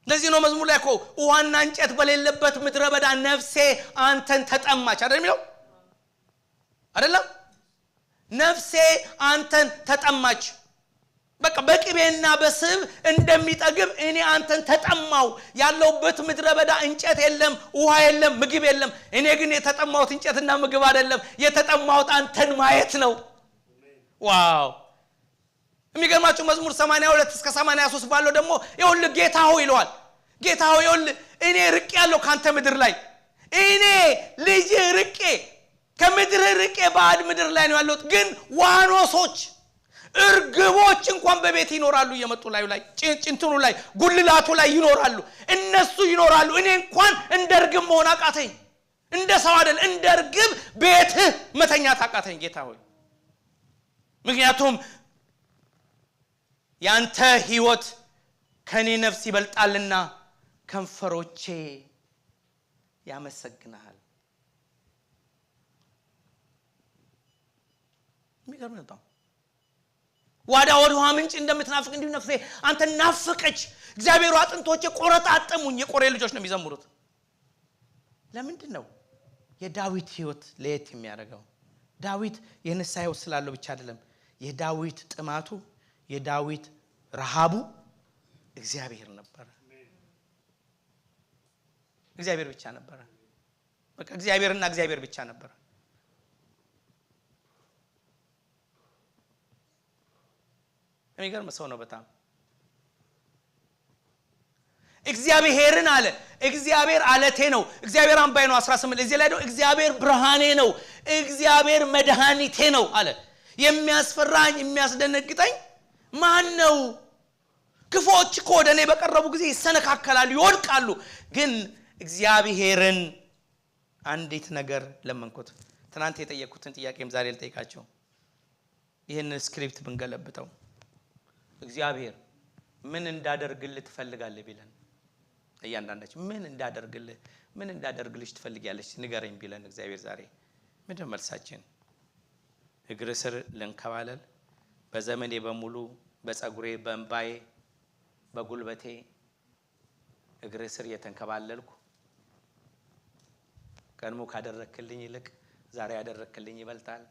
ለዚህ ነው መዝሙር ላይ እኮ ውሃና እንጨት በሌለበት ምድረ በዳ ነፍሴ አንተን ተጠማች አይደል የሚለው? አይደለም? ነፍሴ አንተን ተጠማች። በቃ በቅቤና በስብ እንደሚጠግብ እኔ አንተን ተጠማው። ያለሁበት ምድረ በዳ እንጨት የለም፣ ውሃ የለም፣ ምግብ የለም። እኔ ግን የተጠማሁት እንጨትና ምግብ አይደለም፣ የተጠማሁት አንተን ማየት ነው። Wow! የሚገርማችሁ መዝሙር 82 እስከ 83 ባለው ደግሞ ይኸውልህ ጌታ ሆይ ይለዋል። ጌታ ሆይ ይኸውልህ እኔ ርቄ ያለው ካንተ ምድር ላይ፣ እኔ ልጅ ርቄ ከምድር ርቄ ባዕድ ምድር ላይ ነው ያለሁት፣ ግን ዋኖሶች እርግቦች እንኳን በቤት ይኖራሉ፣ እየመጡ ላዩ ላይ ጭንትኑ ላይ ጉልላቱ ላይ ይኖራሉ፣ እነሱ ይኖራሉ። እኔ እንኳን እንደ እርግብ መሆን አቃተኝ፣ እንደ ሰው አይደል፣ እንደ እርግብ ቤትህ መተኛት አቃተኝ ጌታ ሆይ። ምክንያቱም ያንተ ህይወት ከኔ ነፍስ ይበልጣልና ከንፈሮቼ ያመሰግናል። የሚገርም ነው። ዋዳ ወደ ውሃ ምንጭ እንደምትናፍቅ እንዲሁ ነፍሴ አንተ ናፈቀች። እግዚአብሔር አጥንቶቼ ቆረጣጠሙኝ። የቆሬ ልጆች ነው የሚዘምሩት። ለምንድን ነው የዳዊት ህይወት ለየት የሚያደርገው? ዳዊት የንስሐ ህይወት ስላለው ብቻ አይደለም። የዳዊት ጥማቱ፣ የዳዊት ረሃቡ እግዚአብሔር ነበረ። እግዚአብሔር ብቻ ነበረ። በቃ እግዚአብሔርና እግዚአብሔር ብቻ ነበረ። የሚገርም ሰው ነው በጣም። እግዚአብሔርን አለ፣ እግዚአብሔር አለቴ ነው፣ እግዚአብሔር አምባዬ ነው። 18 እዚህ ላይ ደግሞ እግዚአብሔር ብርሃኔ ነው፣ እግዚአብሔር መድኃኒቴ ነው አለ። የሚያስፈራኝ የሚያስደነግጠኝ ማን ነው? ክፉዎች እኮ ወደ እኔ በቀረቡ ጊዜ ይሰነካከላሉ፣ ይወድቃሉ። ግን እግዚአብሔርን አንዲት ነገር ለመንኩት። ትናንት የጠየቅኩትን ጥያቄም ዛሬ ልጠይቃቸው። ይህንን script ብንገለብጠው እግዚአብሔር ምን እንዳደርግልህ ትፈልጋለህ ቢለን፣ እያንዳንዳችን ምን እንዳደርግልህ ምን እንዳደርግልሽ ትፈልጊያለሽ ንገረኝ ቢለን እግዚአብሔር ዛሬ ምንድን ነው መልሳችን? እግር ስር ልንከባለል፣ በዘመኔ በሙሉ በጸጉሬ በእምባዬ በጉልበቴ እግር ስር እየተንከባለልኩ ቀድሞ ካደረክልኝ ይልቅ ዛሬ ያደረክልኝ ይበልጣል፣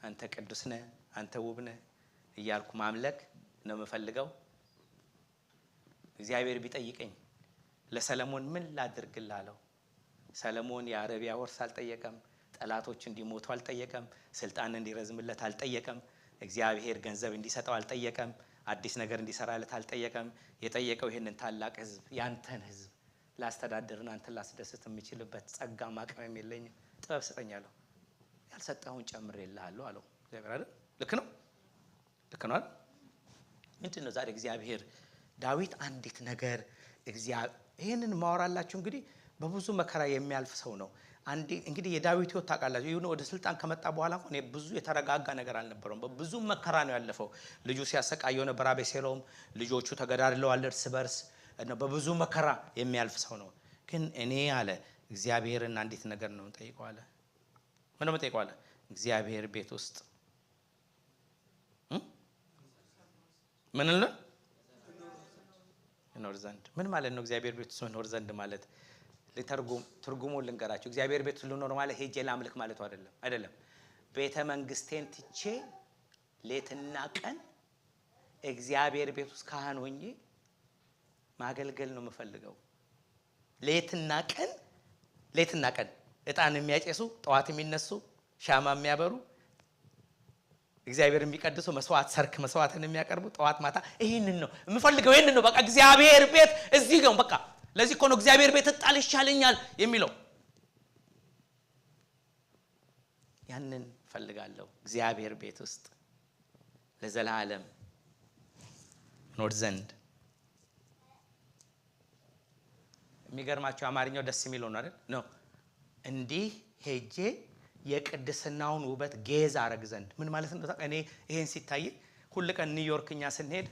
አንተ ቅዱስ ነህ፣ አንተ ውብ ነህ እያልኩ ማምለክ ነው የምፈልገው። እግዚአብሔር ቢጠይቀኝ ለሰለሞን ምን ላድርግልህ አለው። ሰለሞን የአረቢያ ወርስ አልጠየቀም፣ ጠላቶች እንዲሞቱ አልጠየቀም፣ ስልጣን እንዲረዝምለት አልጠየቀም። እግዚአብሔር ገንዘብ እንዲሰጠው አልጠየቀም። አዲስ ነገር እንዲሰራለት አልጠየቀም። የጠየቀው ይህንን ታላቅ ህዝብ፣ ያንተን ህዝብ ላስተዳድርና አንተን ላስደስት የምችልበት ጸጋ ማቅመም የለኝም፣ ጥበብ ስጠኝ አለው። ያልሰጠኸውን ጨምሬልሃለሁ አለው እግዚአብሔር አይደል? ልክ ነው፣ ልክ ነው አይደል? ምንድን ነው ዛሬ እግዚአብሔር ዳዊት አንዲት ነገር፣ ይህንን ማወራላችሁ እንግዲህ በብዙ መከራ የሚያልፍ ሰው ነው። እንግዲህ የዳዊት ህይወት ታውቃላችሁ። ይሁን ወደ ስልጣን ከመጣ በኋላ እንኳን ብዙ የተረጋጋ ነገር አልነበረውም። በብዙ መከራ ነው ያለፈው። ልጁ ሲያሰቃየው ነበር አቤሴሎም። ልጆቹ ተገዳድለዋል እርስ በርስ። እና በብዙ መከራ የሚያልፍ ሰው ነው። ግን እኔ አለ እግዚአብሔርን አንዲት ነገር ነው የምጠይቀው አለ። ምን ነው የምጠይቀው አለ? እግዚአብሔር ቤት ውስጥ ምን ነው እኖር ዘንድ። ምን ማለት ነው እግዚአብሔር ቤት ውስጥ እኖር ዘንድ ማለት? ትርጉሙን ልንገራችሁ። እግዚአብሔር ቤት ውስጥ ልኖር ማለት ሄጄ ላምልክ ማለቱ አይደለም። አይደለም። ቤተ መንግስቴን ትቼ ሌትና ቀን እግዚአብሔር ቤት ውስጥ ካህን ሆኜ ማገልገል ነው የምፈልገው። ሌትና ቀን፣ ሌትና ቀን እጣን የሚያጨሱ፣ ጠዋት የሚነሱ፣ ሻማ የሚያበሩ፣ እግዚአብሔር የሚቀድሱ፣ መስዋዕት ሰርክ መስዋዕትን የሚያቀርቡ ጠዋት ማታ ይህንን ነው የምፈልገው። ይህንን ነው በቃ እግዚአብሔር ቤት እዚህ ነው በቃ። ለዚህ እኮ ነው እግዚአብሔር ቤት እጣል ይሻለኛል የሚለው። ያንን እፈልጋለሁ፣ እግዚአብሔር ቤት ውስጥ ለዘላለም እኖር ዘንድ። የሚገርማቸው አማርኛው ደስ የሚለው ነው አይደል? ነው እንዲህ ሄጄ የቅድስናውን ውበት gaze አረግ ዘንድ። ምን ማለት ነው? እኔ ይሄን ሲታይ ሁል ቀን ኒውዮርክ እኛ ስንሄድ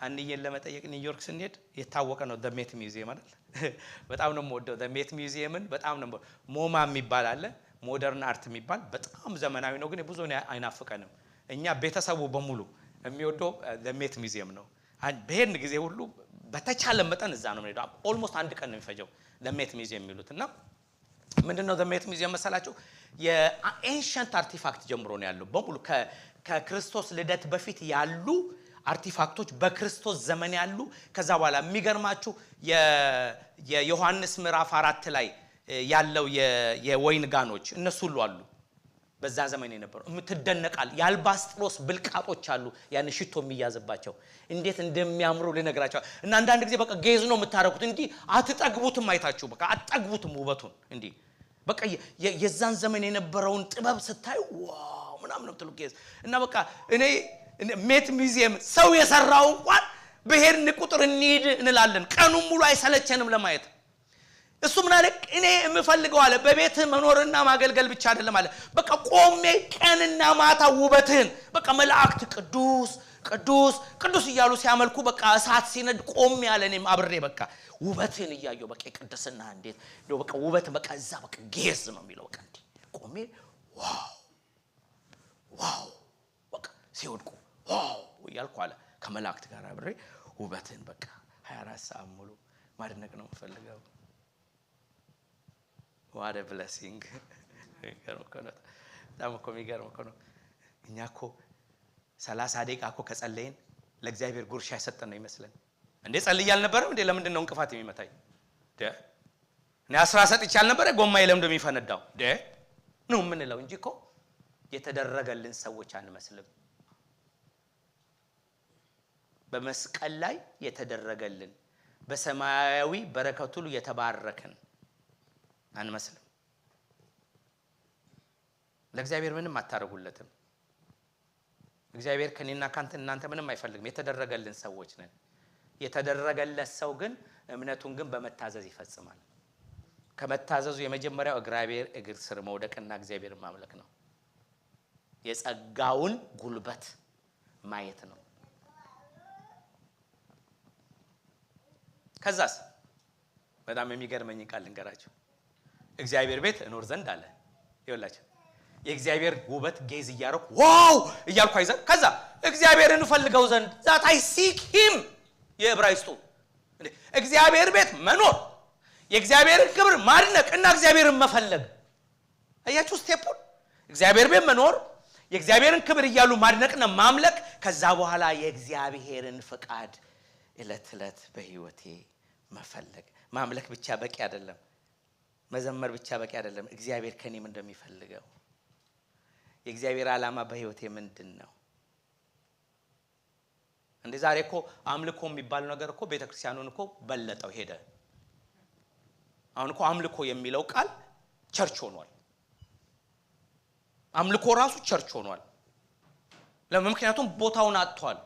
አንዬን ለመጠየቅ ኒውዮርክ ስንሄድ የታወቀ ነው The Met Museum አይደል? በጣም ነው የምወደው The Met Museum ን። በጣም ነው። MoMA የሚባል አለ፣ modern art የሚባል በጣም ዘመናዊ ነው፣ ግን ብዙ አይናፍቀንም። እኛ ቤተሰቡ በሙሉ የሚወደው The Met Museum ነው። በሄድን ጊዜ ሁሉ በተቻለ መጠን እዛ ነው የምንሄደው። Almost አንድ ቀን ነው የሚፈጀው The Met Museum የሚሉት። እና ምንድነው The Met Museum መሰላችሁ? የ ancient artifact ጀምሮ ነው ያለው በሙሉ፣ ከክርስቶስ ልደት በፊት ያሉ artifact ኦች፣ በክርስቶስ ዘመን ያሉ። ከዛ በኋላ የሚገርማችሁ የዮሐንስ ምዕራፍ 4 ላይ ያለው የወይን ጋኖች እነሱ ሁሉ አሉ። በዛ ዘመን የነበረው የምትደነቃል። የአልባስጥሮስ ብልቃጦች አሉ፣ ያን ሽቶ የሚያዝባቸው እንዴት እንደሚያምሩ ልነግራቸው። እና አንዳንድ ጊዜ በቃ gaze ነው የምታረጉት፣ እንዲህ አትጠግቡትም፣ አይታችሁ በቃ አትጠግቡትም ውበቱን። እንዲህ በቃ የዛን ዘመን የነበረውን ጥበብ ስታዩ wow ምናምን ነው የምትሉ gaze። እና በቃ እኔ Met Museum ሰው የሰራው እንኳን በሄድን ቁጥር እንሂድ እንላለን። ቀኑን ሙሉ አይሰለቸንም ለማየት። እሱ ምን አለ? እኔ የምፈልገው አለ በቤትህ መኖርና ማገልገል ብቻ አይደለም አለ። በቃ ቆሜ ቀንና ማታ ውበትህን፣ በቃ መላእክት ቅዱስ ቅዱስ ቅዱስ እያሉ ሲያመልኩ፣ በቃ እሳት ሲነድ ቆሜ አለ እኔም አብሬ በቃ ውበትህን እያየሁ፣ በቃ የቅድስና እንዴት እንደው በቃ ውበት በቃ እዛ በቃ gaze ነው የሚለው። በቃ እንዲህ ቆሜ wow wow በቃ ሲወድቁ wow እያልኩ አለ ከመላእክት ጋር አብሬ ውበትህን በቃ 24 ሰዓት ሙሉ ማድነቅ ነው የምፈልገው። What a blessing! በጣም እኮ የሚገርም እኮ ነው። እኛ እኮ 30 ደቂቃ እኮ ከጸለይን ለእግዚአብሔር ጉርሻ የሰጠን ነው ይመስለን። እንዴ ጸልዬ አልነበረም እንዴ? ለምንድን ነው እንቅፋት የሚመታኝ? እኔ 10 ሰጥቼ አልነበረ? ጎማዬ ለምንድን ነው የሚፈነዳው? ነው የምንለው እንጂ እኮ የተደረገልን ሰዎች አንመስልም። በመስቀል ላይ የተደረገልን በሰማያዊ በረከት ሁሉ የተባረክን አንመስልም። ለእግዚአብሔር ምንም አታደርጉለትም። እግዚአብሔር ከኔና ካንተ እናንተ ምንም አይፈልግም። የተደረገልን ሰዎች ነን። የተደረገለት ሰው ግን እምነቱን ግን በመታዘዝ ይፈጽማል። ከመታዘዙ የመጀመሪያው እግዚአብሔር እግር ስር መውደቅና እግዚአብሔርን ማምለክ ነው። የጸጋውን ጉልበት ማየት ነው። ከዛስ በጣም የሚገርመኝ ቃል ልንገራችሁ። እግዚአብሔር ቤት እኖር ዘንድ አለ። ይኸውላችሁ የእግዚአብሔር ውበት gaze እያደረኩ wow እያልኩ አይዘን፣ ከዛ እግዚአብሔርን እፈልገው ዘንድ፣ that I seek him የዕብራይስጡ። እግዚአብሔር ቤት መኖር፣ የእግዚአብሔርን ክብር ማድነቅ እና እግዚአብሔርን መፈለግ። አያችሁ step ኡን? እግዚአብሔር ቤት መኖር፣ የእግዚአብሔርን ክብር እያሉ ማድነቅና ማምለክ፣ ከዛ በኋላ የእግዚአብሔርን ፈቃድ እለት እለት በህይወቴ መፈለግ። ማምለክ ብቻ በቂ አይደለም። መዘመር ብቻ በቂ አይደለም። እግዚአብሔር ከኔ ምን እንደሚፈልገው፣ የእግዚአብሔር ዓላማ በህይወቴ ምንድን ነው? እንደ ዛሬ እኮ አምልኮ የሚባለው ነገር እኮ ቤተክርስቲያኑን እኮ በለጠው ሄደ። አሁን እኮ አምልኮ የሚለው ቃል church ሆኗል። አምልኮ ራሱ church ሆኗል። ለምን? ምክንያቱም ቦታውን አጥቷል።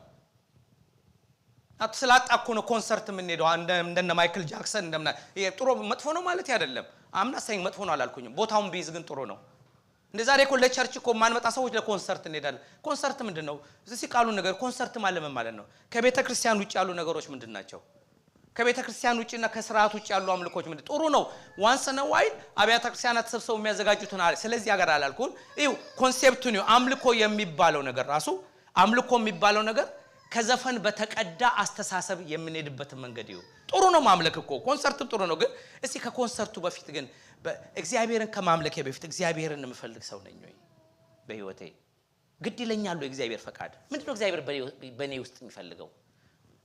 ስላጣ እኮ ነው ኮንሰርት የምንሄደው። እንደነ ማይክል ጃክሰን እንደምና ይሄ ጥሩ መጥፎ ነው ማለት አይደለም። I'm not saying መጥፎ ነው አላልኩኝም። ቦታውን ቢይዝ ግን ጥሩ ነው። እንደ ዛሬ እኮ ለ church እኮ የማንመጣ ሰዎች ለኮንሰርት እንሄዳለን። ኮንሰርት ምንድን ነው? እዚህ ቃሉን ነገር ኮንሰርት ማለት ምን ማለት ነው? ከቤተ ክርስቲያን ውጭ ያሉ ነገሮች ምንድን ናቸው? ከቤተ ክርስቲያን ውጭና ከስርዓት ውጭ ያሉ አምልኮች ምንድን? ጥሩ ነው። Once in a while አብያተ ክርስቲያናት ተሰብስበው የሚያዘጋጁትን አለ። ስለዚህ ሀገር አላልኩን። ይኸው concept ኡን ይኸው አምልኮ የሚባለው ነገር ራሱ አምልኮ የሚባለው ነገር ከዘፈን በተቀዳ አስተሳሰብ የምንሄድበትን መንገድ ይኸው። ጥሩ ነው ማምለክ እኮ፣ ኮንሰርትም ጥሩ ነው። ግን እስቲ ከኮንሰርቱ በፊት ግን እግዚአብሔርን ከማምለኬ በፊት እግዚአብሔርን የምፈልግ ሰው ነኝ ወይ? በህይወቴ ግድ ይለኛል ወይ? እግዚአብሔር ፈቃድ ምንድነው? እግዚአብሔር በእኔ ውስጥ የሚፈልገው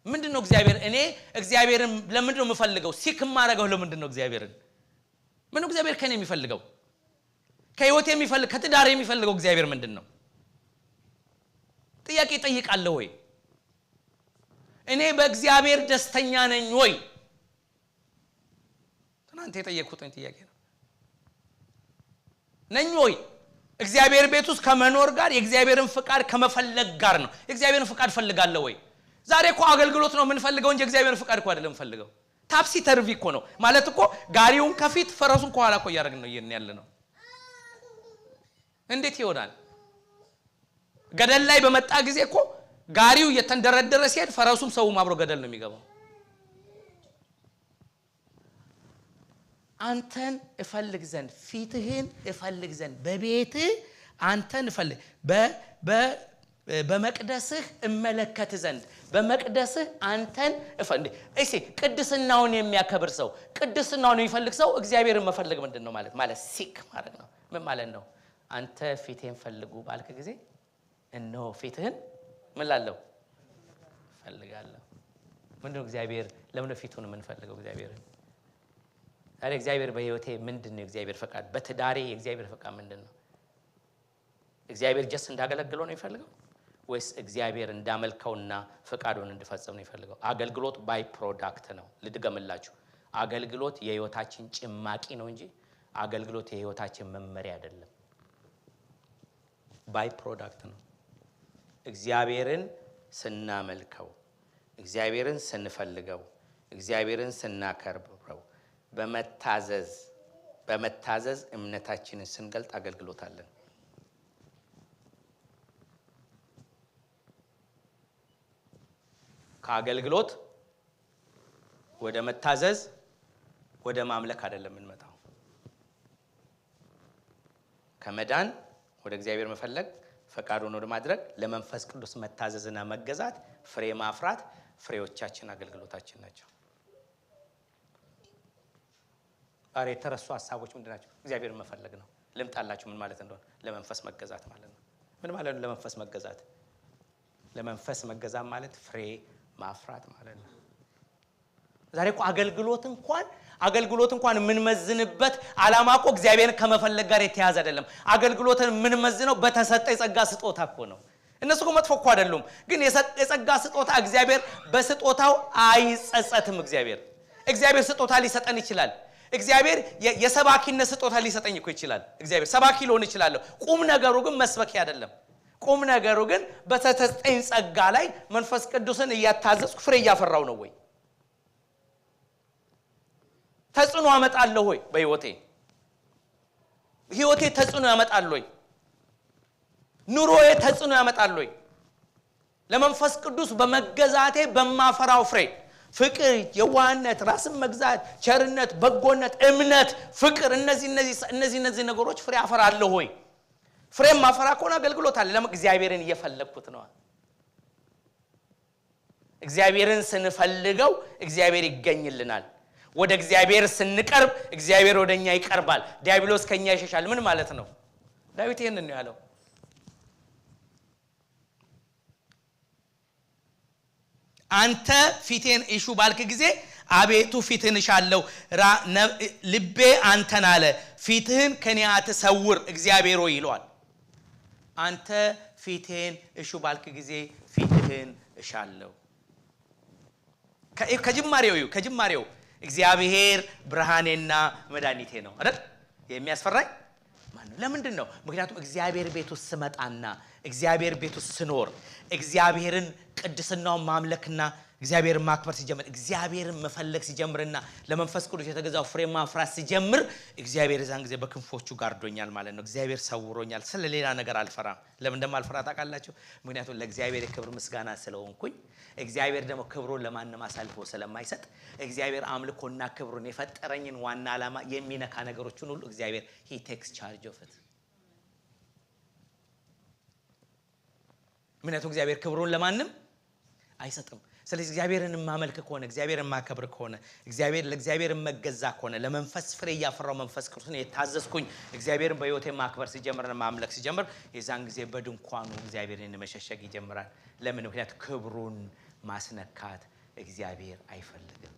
ምንድነው? እግዚአብሔር እኔ እግዚአብሔርን ለምንድነው የምፈልገው? Seek የማደርገው ለምንድነው? እግዚአብሔርን ምንድነው እግዚአብሔር ከእኔ የሚፈልገው? ከህይወቴ የሚፈልግ፣ ከትዳሬ የሚፈልገው እግዚአብሔር ምንድነው? ጥያቄ እጠይቃለሁ ወይ? እኔ በእግዚአብሔር ደስተኛ ነኝ ወይ? ትናንት የጠየቅኩትን ጥያቄ ነው። ነኝ ወይ? እግዚአብሔር ቤት ውስጥ ከመኖር ጋር የእግዚአብሔርን ፍቃድ ከመፈለግ ጋር ነው። የእግዚአብሔርን ፍቃድ ፈልጋለሁ ወይ? ዛሬ እኮ አገልግሎት ነው የምንፈልገው እንጂ የእግዚአብሔርን ፍቃድ እኮ አይደለም የምንፈልገው። Topsy turvy እኮ ነው ማለት እኮ፣ ጋሪውን ከፊት ፈረሱን ከኋላ እኮ እያደረግን ነው እየሄድን ያለ ነው። እንዴት ይሆናል? ገደል ላይ በመጣ ጊዜ እኮ ጋሪው እየተንደረደረ ሲሄድ ፈረሱም ሰውም አብሮ ገደል ነው የሚገባው። አንተን እፈልግ ዘንድ፣ ፊትህን እፈልግ ዘንድ፣ በቤትህ አንተን እፈልግ፣ በመቅደስህ እመለከት ዘንድ፣ በመቅደስህ አንተን እፈልግ። እሺ፣ ቅድስናውን የሚያከብር ሰው፣ ቅድስናውን የሚፈልግ ሰው እግዚአብሔርን መፈለግ ምንድን ነው ማለት? ማለት seek ማለት ነው። ምን ማለት ነው? አንተ ፊቴን ፈልጉ ባልክ ጊዜ እነሆ ፊትህን ምን ላለው እፈልጋለሁ። ምንድን ነው እግዚአብሔር? ለምን ነው ፊቱን የምንፈልገው እግዚአብሔርን? ዛሬ እግዚአብሔር በህይወቴ ምንድን ነው የእግዚአብሔር ፈቃድ? በትዳሬ የእግዚአብሔር ፈቃድ ምንድን ነው? እግዚአብሔር just እንዳገለግለው ነው የሚፈልገው ወይስ እግዚአብሔር እንዳመልከውና ፈቃዱን እንድፈጽም ነው የሚፈልገው? አገልግሎት by product ነው። ልድገምላችሁ፣ አገልግሎት የህይወታችን ጭማቂ ነው እንጂ አገልግሎት የህይወታችን መመሪያ አይደለም። By product ነው። እግዚአብሔርን ስናመልከው፣ እግዚአብሔርን ስንፈልገው፣ እግዚአብሔርን ስናከብረው፣ በመታዘዝ እምነታችንን ስንገልጥ አገልግሎት አለን። ከአገልግሎት ወደ መታዘዝ ወደ ማምለክ አይደለም የምንመጣው። ከመዳን ወደ እግዚአብሔር መፈለግ፣ ፈቃዱን ወደ ማድረግ፣ ለመንፈስ ቅዱስ መታዘዝና መገዛት፣ ፍሬ ማፍራት፣ ፍሬዎቻችን አገልግሎታችን ናቸው። ዛሬ የተረሱ ሀሳቦች ምንድን ናቸው? እግዚአብሔርን መፈለግ ነው። ልምጣላችሁ ምን ማለት እንደሆነ። ለመንፈስ መገዛት ማለት ነው። ምን ማለት ነው? ለመንፈስ መገዛት፣ ለመንፈስ መገዛት ማለት ፍሬ ማፍራት ማለት ነው። ዛሬ እኮ አገልግሎት እንኳን የምንመዝንበት ዓላማ እኮ እግዚአብሔርን ከመፈለግ ጋር የተያዘ አይደለም። አገልግሎትን የምንመዝነው በተሰጠ የጸጋ ስጦታ እኮ ነው። እነሱ እኮ መጥፎ እኮ አይደሉም፣ ግን የጸጋ ስጦታ፣ እግዚአብሔር በስጦታው አይጸጸትም። እግዚአብሔር ስጦታ ሊሰጠን ይችላል። እግዚአብሔር የሰባኪነት ስጦታ ሊሰጠኝ እኮ ይችላል። እግዚአብሔር ሰባኪ ሊሆን ይችላለሁ። ቁም ነገሩ ግን መስበኪ አይደለም። ቁም ነገሩ ግን በተሰጠኝ ጸጋ ላይ መንፈስ ቅዱስን እያታዘዝኩ ፍሬ እያፈራው ነው ወይ? ተጽዕኖ አመጣለሁ ወይ? በህይወቴ፣ ህይወቴ ተጽዕኖ ያመጣል ወይ? ኑሮዬ ተጽዕኖ ያመጣል ወይ? ለመንፈስ ቅዱስ በመገዛቴ በማፈራው ፍሬ፣ ፍቅር፣ የዋህነት፣ ራስን መግዛት፣ ቸርነት፣ በጎነት፣ እምነት፣ ፍቅር፣ እነዚህ ነገሮች ፍሬ አፈራለሁ ወይ? ፍሬ ማፈራ ከሆነ አገልግሎት አለ። ለምን? እግዚአብሔርን እየፈለግኩት ነው። እግዚአብሔርን ስንፈልገው እግዚአብሔር ይገኝልናል። ወደ እግዚአብሔር ስንቀርብ እግዚአብሔር ወደ እኛ ይቀርባል። ዲያብሎስ ከኛ ይሸሻል። ምን ማለት ነው? ዳዊት ይህንን ነው ያለው። አንተ ፊቴን እሹ ባልክ ጊዜ አቤቱ ፊትህን እሻለሁ፣ ልቤ አንተን አለ፣ ፊትህን ከኔ አትሰውር እግዚአብሔር ሆይ ይለዋል። አንተ ፊቴን እሹ ባልክ ጊዜ ፊትህን እሻለሁ። ከጅማሬው እዩ፣ ከጅማሬው እግዚአብሔር ብርሃኔና መድኃኒቴ ነው አይደል? የሚያስፈራኝ ማነው? ለምንድን ነው? ምክንያቱም እግዚአብሔር ቤት ውስጥ ስመጣና እግዚአብሔር ቤት ውስጥ ስኖር እግዚአብሔርን ቅድስናውን ማምለክና እግዚአብሔርን ማክበር ሲጀምር፣ እግዚአብሔርን መፈለግ ሲጀምርና ለመንፈስ ቅዱስ የተገዛው ፍሬ ማፍራት ሲጀምር እግዚአብሔር የዛን ጊዜ በክንፎቹ ጋርዶኛል ማለት ነው። እግዚአብሔር ሰውሮኛል። ስለ ሌላ ነገር አልፈራም። ለምን እንደማልፈራ ታውቃላችሁ? ምክንያቱም ለእግዚአብሔር የክብር ምስጋና ስለሆንኩኝ፣ እግዚአብሔር ደግሞ ክብሩን ለማንም አሳልፎ ስለማይሰጥ፣ እግዚአብሔር አምልኮና ክብሩን የፈጠረኝን ዋና ዓላማ የሚነካ ነገሮችን ሁሉ እግዚአብሔር he takes charge of it። ምክንያቱም እግዚአብሔር ክብሩን ለማንም አይሰጥም። ስለዚህ እግዚአብሔርን የማመልክ ከሆነ፣ እግዚአብሔርን የማከብር ከሆነ፣ እግዚአብሔር ለእግዚአብሔር መገዛ ከሆነ፣ ለመንፈስ ፍሬ እያፈራው መንፈስ ቅዱስን የታዘዝኩኝ እግዚአብሔርን በሕይወቴ ማክበር ሲጀምርና ማምለክ ሲጀምር የዛን ጊዜ በድንኳኑ እግዚአብሔርን መሸሸግ ይጀምራል። ለምን? ምክንያቱ ክብሩን ማስነካት እግዚአብሔር አይፈልግም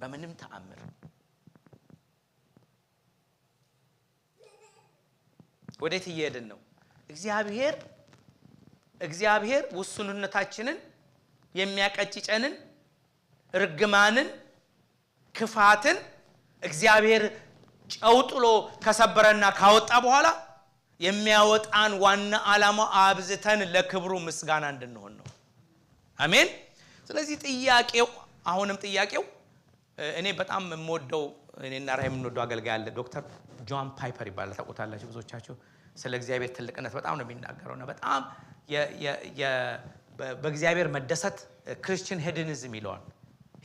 በምንም ተአምር። ወዴት እየሄድን ነው? እግዚአብሔር ውሱንነታችንን የሚያቀጭጨንን እርግማንን፣ ክፋትን እግዚአብሔር ጨው ጥሎ ከሰበረና ካወጣ በኋላ የሚያወጣን ዋና ዓላማው አብዝተን ለክብሩ ምስጋና እንድንሆን ነው። አሜን። ስለዚህ ጥያቄው፣ አሁንም ጥያቄው፣ እኔ በጣም የምወደው፣ እኔና ራይ የምንወደው አገልጋይ አለ። ዶክተር ጆን ፓይፐር ይባላል። ታውቁታላችሁ ብዙዎቻችሁ። ስለ እግዚአብሔር ትልቅነት በጣም ነው የሚናገረው እና በጣም በእግዚአብሔር መደሰት Christian hedonism ይለዋል።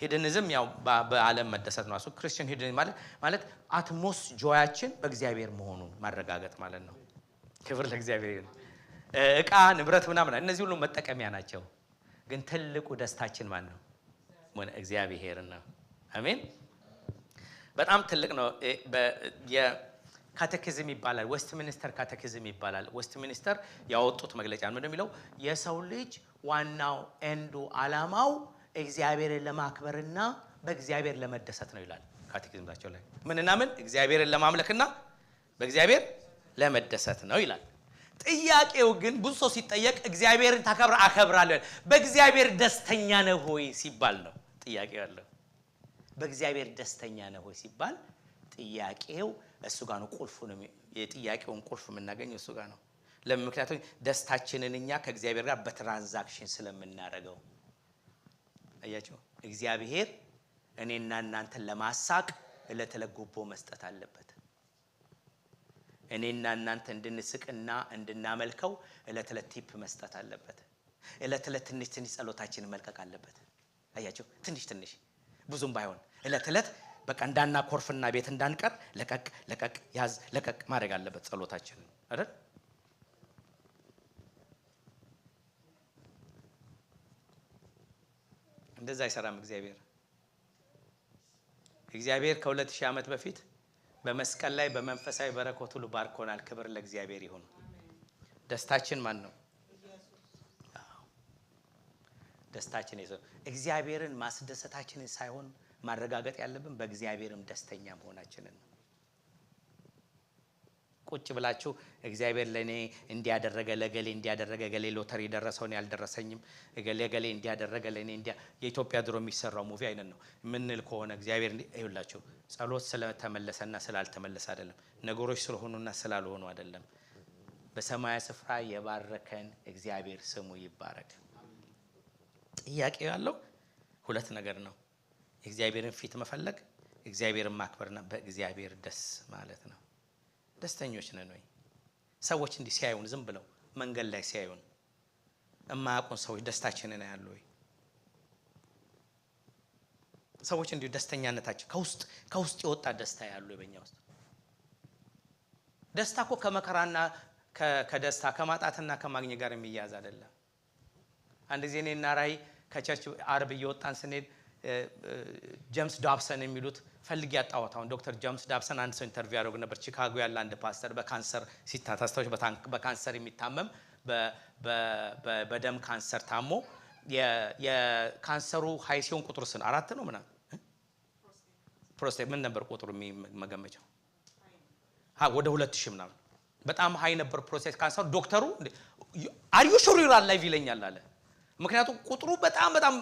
Hedonism ያው በዓለም መደሰት ነው። እሱ Christian hedonism ማለት utmost joy ኣችን በእግዚአብሔር መሆኑን ማረጋገጥ ማለት ነው። ክብር ለእግዚአብሔር ይሁን። እቃ፣ ንብረት ምናምን እነዚህ ሁሉ መጠቀሚያ ናቸው። ግን ትልቁ ደስታችን ማን ነው? እግዚአብሔር ነው። አሜን። በጣም ትልቅ ነው። Catechism ይባላል። Westminster Catechism ይባላል። Westminster ያወጡት መግለጫ ነው የሚለው፣ የሰው ልጅ ዋናው end ኡ ዓላማው እግዚአብሔርን ለማክበርና በእግዚአብሔር ለመደሰት ነው ይላል። Catechism ኣቸው ላይ ምንና ምን? እግዚአብሔርን ለማምለክና በእግዚአብሔር ለመደሰት ነው ይላል። ጥያቄው ግን ብዙ ሰው ሲጠየቅ እግዚአብሔርን ታከብር አከብራለሁ፣ በእግዚአብሔር ደስተኛ ነህ ወይ ሲባል ነው ጥያቄው ያለው። በእግዚአብሔር ደስተኛ ነህ ወይ ሲባል ጥያቄው እሱ ጋር ነው። ቁልፉ ነው፣ የጥያቄውን ቁልፍ የምናገኘው እሱ ጋር ነው። ለምን? ምክንያቱም ደስታችንን እኛ ከእግዚአብሔር ጋር በ transaction ስለምናደርገው። አያችሁ፣ እግዚአብሔር እኔና እናንተን ለማሳቅ ዕለት ዕለት ጉቦ መስጠት አለበት። እኔና እናንተ እንድንስቅና እንድናመልከው ዕለት ዕለት tip መስጠት አለበት። ዕለት ዕለት ትንሽ ትንሽ ጸሎታችንን መልቀቅ አለበት። አያችሁ፣ ትንሽ ትንሽ፣ ብዙም ባይሆን ዕለት ዕለት በቃ እንዳናኮርፍና ቤት እንዳንቀር ለቀቅ ለቀቅ፣ ያዝ ለቀቅ ማድረግ አለበት ጸሎታችንን፣ አይደል? እንደዛ አይሰራም እግዚአብሔር። እግዚአብሔር ከ2000 ዓመት በፊት በመስቀል ላይ በመንፈሳዊ በረከት ሁሉ ባርኮናል። ክብር ለእግዚአብሔር ይሁን። ደስታችን ማን ነው? ደስታችን እግዚአብሔርን ማስደሰታችንን ሳይሆን ማረጋገጥ ያለብን በእግዚአብሔርም ደስተኛ መሆናችንን ነው። ቁጭ ብላችሁ እግዚአብሔር ለእኔ እንዲያደረገ፣ ለገሌ እንዲያደረገ፣ ገሌ ሎተሪ ደረሰውን ያልደረሰኝም፣ ገሌ ገሌ እንዲያደረገ ለእኔ እንዲያ፣ የኢትዮጵያ ድሮ የሚሰራው movie አይነት ነው የምንል ከሆነ እግዚአብሔር ይኸውላችሁ፣ ጸሎት ስለተመለሰና ስላልተመለሰ አይደለም፣ ነገሮች ስለሆኑና ስላልሆኑ አይደለም። በሰማያዊ ስፍራ የባረከን እግዚአብሔር ስሙ ይባረክ። ጥያቄው ያለው ሁለት ነገር ነው። የእግዚአብሔርን ፊት መፈለግ፣ እግዚአብሔርን ማክበርና በእግዚአብሔር ደስ ማለት ነው። ደስተኞች ነን ወይ? ሰዎች እንዲህ ሲያዩን፣ ዝም ብለው መንገድ ላይ ሲያዩን፣ የማያውቁን ሰዎች ደስታችንን ያሉ ወይ? ሰዎች እንዲሁ ደስተኛነታችን ከውስጥ የወጣ ደስታ ያሉ በእኛ ውስጥ? ደስታ እኮ ከመከራና ከደስታ ከማጣትና ከማግኘት ጋር የሚያያዝ አይደለም። አንድ ጊዜ እኔና ራይ ከ church አርብ እየወጣን ስንሄድ ጀምስ ዳብሰን የሚሉት፣ ፈልጌ ያጣሁት አሁን፣ ዶክተር ጀምስ ዳብሰን አንድ ሰው interview ያደርጉ ነበር። ቺካጎ ያለ አንድ ፓስተር በካንሰር ሲታታስታዎች በካንሰር የሚታመም፣ በደም ካንሰር ታሞ የካንሰሩ high ሲሆን ቁጥሩ ስን አራት ነው ምናምን፣ ፕሮስቴት ምን ነበር ቁጥሩ መገመቻው ወደ 2000 ምናምን፣ በጣም high ነበር ፕሮስቴት ካንሰሩ። ዶክተሩ "Are you sure you're alive?" ይለኛል አለ። ምክንያቱም ቁጥሩ በጣም በጣም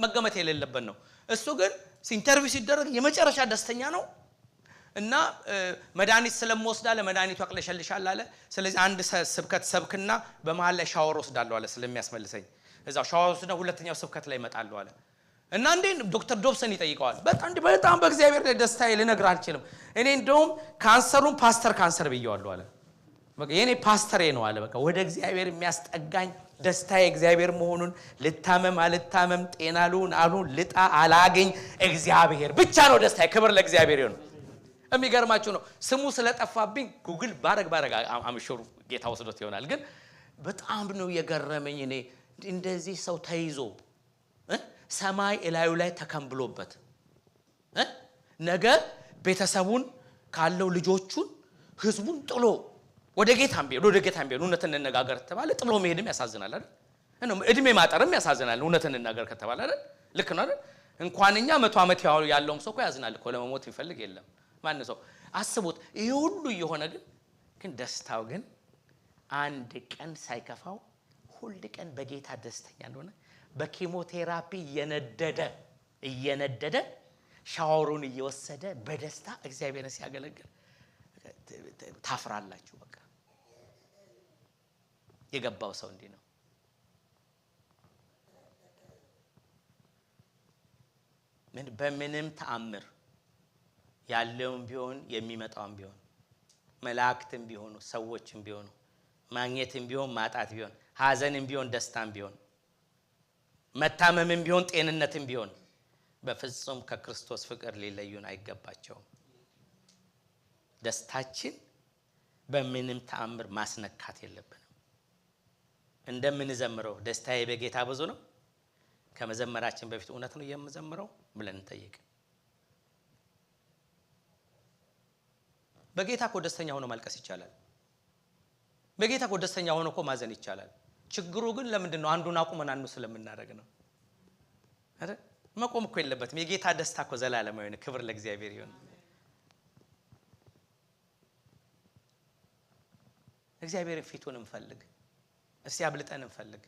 መገመት የሌለበት ነው። እሱ ግን interview ሲደረግ የመጨረሻ ደስተኛ ነው። እና መድኃኒት ስለምወስድ አለ፣ መድኃኒቱ ያቅለሸልሻል አለ። ስለዚህ አንድ ስብከት ሰብክና በመሃል ላይ ሻወር ወስዳለሁ አለ፣ ስለሚያስመልሰኝ እዛው ሻወር ወስደው ሁለተኛው ስብከት ላይ እመጣለሁ አለ። እና እንዴ ዶክተር ዶብሰን ይጠይቀዋል። በጣም በጣም በእግዚአብሔር ላይ ደስታዬ ልነግርህ አልችልም። እኔ እንደውም ካንሰሩን ፓስተር ካንሰር ብየዋለሁ አለ። በቃ የኔ ፓስተሬ ነው አለ። በቃ ወደ እግዚአብሔር የሚያስጠጋኝ ደስታዬ እግዚአብሔር መሆኑን፣ ልታመም አልታመም፣ ጤና ልሁን አልሁን፣ ልጣ አላገኝ፣ እግዚአብሔር ብቻ ነው ደስታዬ። ክብር ለእግዚአብሔር ይሁን። የሚገርማችሁ ነው ስሙ ስለጠፋብኝ ጉግል ባረግ ባረግ I'm sure ጌታ ወስዶት ይሆናል። ግን በጣም ነው የገረመኝ። እኔ እንደዚህ ሰው ተይዞ ሰማይ እላዩ ላይ ተከምብሎበት ነገ ቤተሰቡን ካለው ልጆቹን ህዝቡን ጥሎ ወደ ጌታም ቢሆን፣ ወደ ጌታም ቢሆን እውነት እንነጋገር ከተባለ ጥሎ መሄድም ያሳዝናል አይደል? እድሜ ማጠርም ያሳዝናል። እውነት እንነጋገር ከተባለ አይደል? ልክ ነው አይደል? እንኳን እኛ 100 ዓመት ያለውም ሰው እኮ ያዝናል እኮ፣ ለመሞት የሚፈልግ የለም። ማን ሰው አስቡት። ይሄ ሁሉ እየሆነ ግን ደስታው ግን አንድ ቀን ሳይከፋው ሁል ቀን በጌታ ደስተኛ እንደሆነ፣ በኬሞቴራፒ እየነደደ እየነደደ ሻወሩን እየወሰደ በደስታ እግዚአብሔርን ሲያገለግል ታፍራላችሁ። በቃ የገባው ሰው እንዲህ ነው። ምን በምንም ተአምር ያለውም ቢሆን የሚመጣውም ቢሆን፣ መላእክትም ቢሆኑ ሰዎችም ቢሆኑ፣ ማግኘትም ቢሆን ማጣት ቢሆን፣ ሀዘንም ቢሆን ደስታም ቢሆን፣ መታመምም ቢሆን ጤንነትም ቢሆን በፍጹም ከክርስቶስ ፍቅር ሊለዩን አይገባቸውም። ደስታችን በምንም ተአምር ማስነካት የለብንም። እንደምንዘምረው ደስታዬ በጌታ ብዙ ነው ከመዘመራችን በፊት እውነት ነው የምዘምረው ብለን እንጠይቅ። በጌታ እኮ ደስተኛ ሆኖ ማልቀስ ይቻላል። በጌታ እኮ ደስተኛ ሆኖ እኮ ማዘን ይቻላል። ችግሩ ግን ለምንድን ነው? አንዱን አቁመን አንዱ ስለምናደርግ ነው አይደል? መቆም እኮ የለበትም። የጌታ ደስታ እኮ ዘላለማዊ ነው። ክብር ለእግዚአብሔር ይሁን። እግዚአብሔርን ፊቱን እንፈልግ፣ እስቲ አብልጠን እንፈልግ።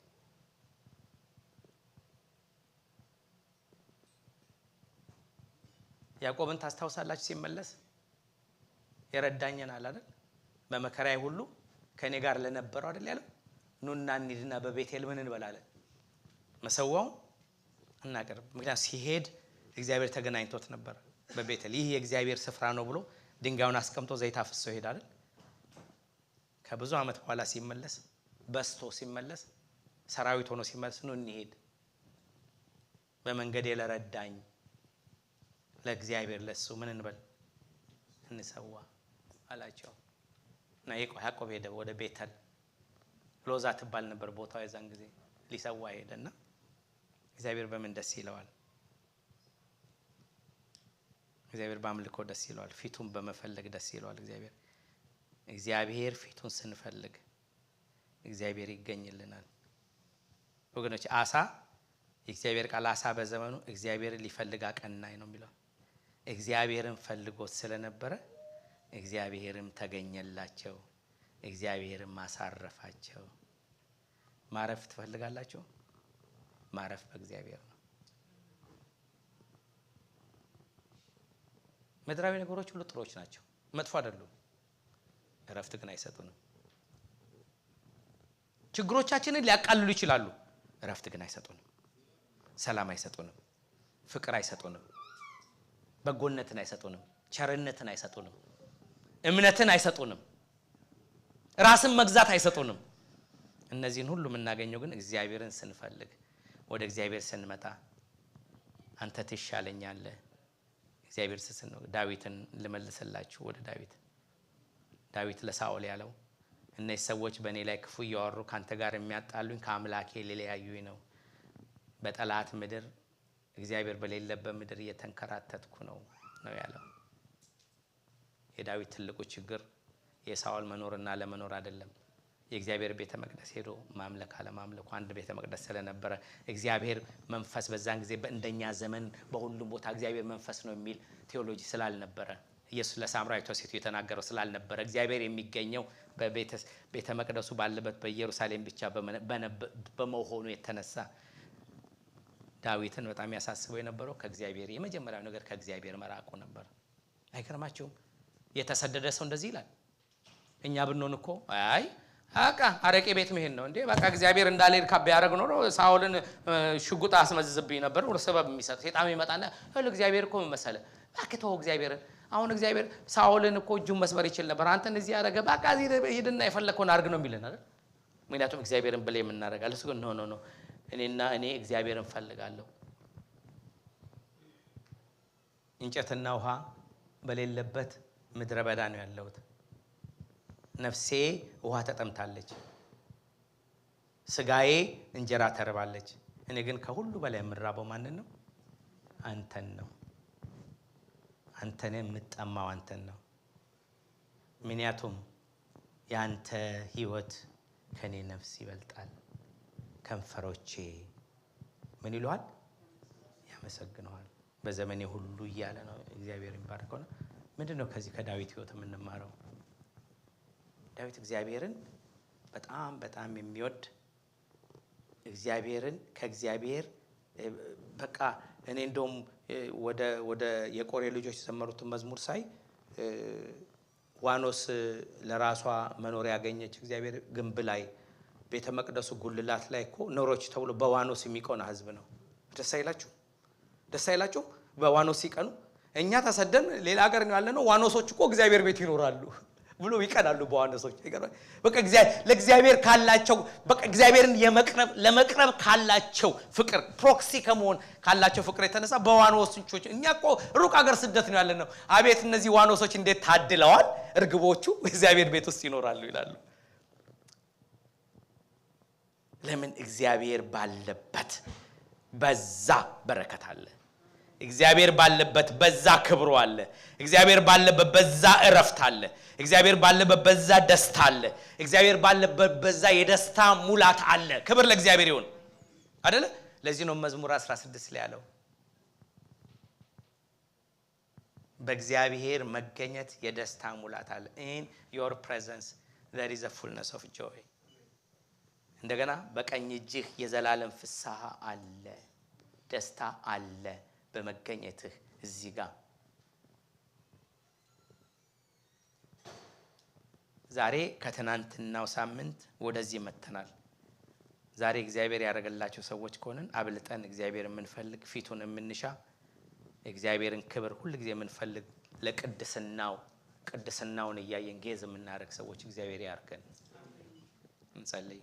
ያዕቆብን ታስታውሳላችሁ? ሲመለስ የረዳኝን አለ አይደል? በመከራዬ ሁሉ ከኔ ጋር ለነበረው አይደል ያለው? ኑና እንሂድና በቤቴል ምን እንበላለን? መሰዋውን እናቀርብ። ምክንያቱም ሲሄድ እግዚአብሔር ተገናኝቶት ነበር በቤቴል። ይህ የእግዚአብሔር ስፍራ ነው ብሎ ድንጋዩን አስቀምጦ ዘይት አፍሶ ሄደ አይደል? ከብዙ ዓመት በኋላ ሲመለስ፣ በስቶ ሲመለስ፣ ሰራዊት ሆኖ ሲመለስ፣ ኑ እንሂድ፣ በመንገዴ ለረዳኝ ለእግዚአብሔር ለሱ ምን እንበል? እንሰዋ አላቸው። እና ያዕቆብ ሄደ ወደ ቤተል። ሎዛ ትባል ነበር ቦታው የዛን ጊዜ። ሊሰዋ ሄደና እግዚአብሔር በምን ደስ ይለዋል? እግዚአብሔር በአምልኮ ደስ ይለዋል። ፊቱን በመፈለግ ደስ ይለዋል። እግዚአብሔር ፊቱን ስንፈልግ እግዚአብሔር ይገኝልናል። ወገኖች፣ አሳ፣ የእግዚአብሔር ቃል አሳ በዘመኑ እግዚአብሔርን ሊፈልግ አቀናኝ ነው የሚለው። እግዚአብሔርን ፈልጎት ስለነበረ እግዚአብሔርም ተገኘላቸው፣ እግዚአብሔርም አሳረፋቸው። ማረፍ ትፈልጋላችሁ? ማረፍ በእግዚአብሔር ነው። ምድራዊ ነገሮች ሁሉ ጥሩዎች ናቸው፣ መጥፎ አይደሉም። እረፍት ግን አይሰጡንም። ችግሮቻችንን ሊያቃልሉ ይችላሉ፣ እረፍት ግን አይሰጡንም። ሰላም አይሰጡንም። ፍቅር አይሰጡንም። በጎነትን አይሰጡንም። ቸርነትን አይሰጡንም። እምነትን አይሰጡንም። ራስን መግዛት አይሰጡንም። እነዚህን ሁሉ የምናገኘው ግን እግዚአብሔርን ስንፈልግ፣ ወደ እግዚአብሔር ስንመጣ፣ አንተ ትሻለኛለህ። እግዚአብሔር ስስን ነው። ዳዊትን ልመልስላችሁ ወደ ዳዊት። ዳዊት ለሳኦል ያለው፣ እነዚህ ሰዎች በእኔ ላይ ክፉ እያወሩ ከአንተ ጋር የሚያጣሉኝ ከአምላኬ ሊለያዩኝ ነው። በጠላት ምድር፣ እግዚአብሔር በሌለበት ምድር እየተንከራተትኩ ነው ነው ያለው። የዳዊት ትልቁ ችግር የሳኦል መኖርና አለመኖር አይደለም። የእግዚአብሔር ቤተ መቅደስ ሄዶ ማምለክ አለማምለኩ። አንድ ቤተ መቅደስ ስለነበረ፣ እግዚአብሔር መንፈስ፣ በዛን ጊዜ በእንደኛ ዘመን በሁሉም ቦታ እግዚአብሔር መንፈስ ነው የሚል ቴዎሎጂ ስላልነበረ፣ ኢየሱስ ለሳምራዊቷ ሴት የተናገረው ስላልነበረ፣ እግዚአብሔር የሚገኘው በቤተ መቅደሱ ባለበት በኢየሩሳሌም ብቻ በመሆኑ የተነሳ ዳዊትን በጣም ያሳስበው የነበረው ከእግዚአብሔር የመጀመሪያው ነገር ከእግዚአብሔር መራቁ ነበር። አይገርማችሁም? የተሰደደ ሰው እንደዚህ ይላል። እኛ ብንሆን እኮ አይ በቃ አረቄ ቤት መሄድ ነው እንዴ፣ በቃ እግዚአብሔር እንዳልሄድ ቢያደርግ ኖሮ ሳኦልን ሽጉጥ አስመዝዝብኝ ነበር ብሎ ሰበብ የሚሰጥ ሴጣን ይመጣና ሁሉ እግዚአብሔር እኮ ምን መሰለህ፣ እባክህ ተወው እግዚአብሔርን። አሁን እግዚአብሔር ሳኦልን እኮ እጁን መስበር ይችል ነበር፣ አንተን እዚህ ያደረገ በቃ እዚህ ሂድና የፈለግከውን አድርግ ነው የሚለን አይደል? ምክንያቱም እግዚአብሔርን blame እናደርጋለን። እሱ ግን no no no፣ እኔና እኔ እግዚአብሔርን እፈልጋለሁ። እንጨትና ውሃ በሌለበት ምድረ በዳ ነው ያለሁት። ነፍሴ ውሃ ተጠምታለች፣ ስጋዬ እንጀራ ተርባለች። እኔ ግን ከሁሉ በላይ የምራበው ማንን ነው? አንተን ነው። አንተን የምጠማው አንተን ነው። ምክንያቱም የአንተ ሕይወት ከኔ ነፍስ ይበልጣል። ከንፈሮቼ ምን ይለዋል? ያመሰግነዋል በዘመኔ ሁሉ እያለ ነው እግዚአብሔር የሚባርከው። ምንድን ነው ከዚህ ከዳዊት ሕይወት የምንማረው? ዳዊት እግዚአብሔርን በጣም በጣም የሚወድ፣ እግዚአብሔርን ከእግዚአብሔር በቃ እኔ እንደውም ወደ የቆሬ ልጆች የዘመሩትን መዝሙር ሳይ ዋኖስ ለራሷ መኖሪያ ያገኘች እግዚአብሔር ግንብ ላይ ቤተ መቅደሱ ጉልላት ላይ እኮ ኖሮች ተብሎ በዋኖስ የሚቆና ህዝብ ነው። ደስ አይላችሁ? ደስ አይላችሁ? በዋኖስ ሲቀኑ እኛ ተሰደን ሌላ ሀገር ነው ያለነው። ዋኖሶች እኮ እግዚአብሔር ቤት ይኖራሉ ብሎ ይቀናሉ። በዋኖሶች በቃ ለእግዚአብሔር ካላቸው፣ በቃ እግዚአብሔርን የመቅረብ ለመቅረብ ካላቸው ፍቅር፣ proxy ከመሆን ካላቸው ፍቅር የተነሳ በዋኖሶች፣ እኛ እኮ ሩቅ ሀገር ስደት ነው ያለነው። አቤት እነዚህ ዋኖሶች እንዴት ታድለዋል! እርግቦቹ እግዚአብሔር ቤት ውስጥ ይኖራሉ ይላሉ። ለምን? እግዚአብሔር ባለበት በዛ በረከት አለ። እግዚአብሔር ባለበት በዛ ክብሩ አለ። እግዚአብሔር ባለበት በዛ እረፍት አለ። እግዚአብሔር ባለበት በዛ ደስታ አለ። እግዚአብሔር ባለበት በዛ የደስታ ሙላት አለ። ክብር ለእግዚአብሔር ይሁን። አይደለ? ለዚህ ነው መዝሙር 16 ላይ ያለው፣ በእግዚአብሔር መገኘት የደስታ ሙላት አለ። In your presence there is a fullness of joy። እንደገና በቀኝ እጅህ የዘላለም ፍስሐ አለ፣ ደስታ አለ በመገኘትህ እዚህ ጋር። ዛሬ ከትናንትናው ሳምንት ወደዚህ መጥተናል። ዛሬ እግዚአብሔር ያደረገላቸው ሰዎች ከሆንን አብልጠን እግዚአብሔር የምንፈልግ፣ ፊቱን የምንሻ፣ እግዚአብሔርን ክብር ሁል ጊዜ የምንፈልግ፣ ለቅድስናው ቅድስናውን እያየን gaze የምናደርግ ሰዎች እግዚአብሔር ያርገን። እንጸልይ።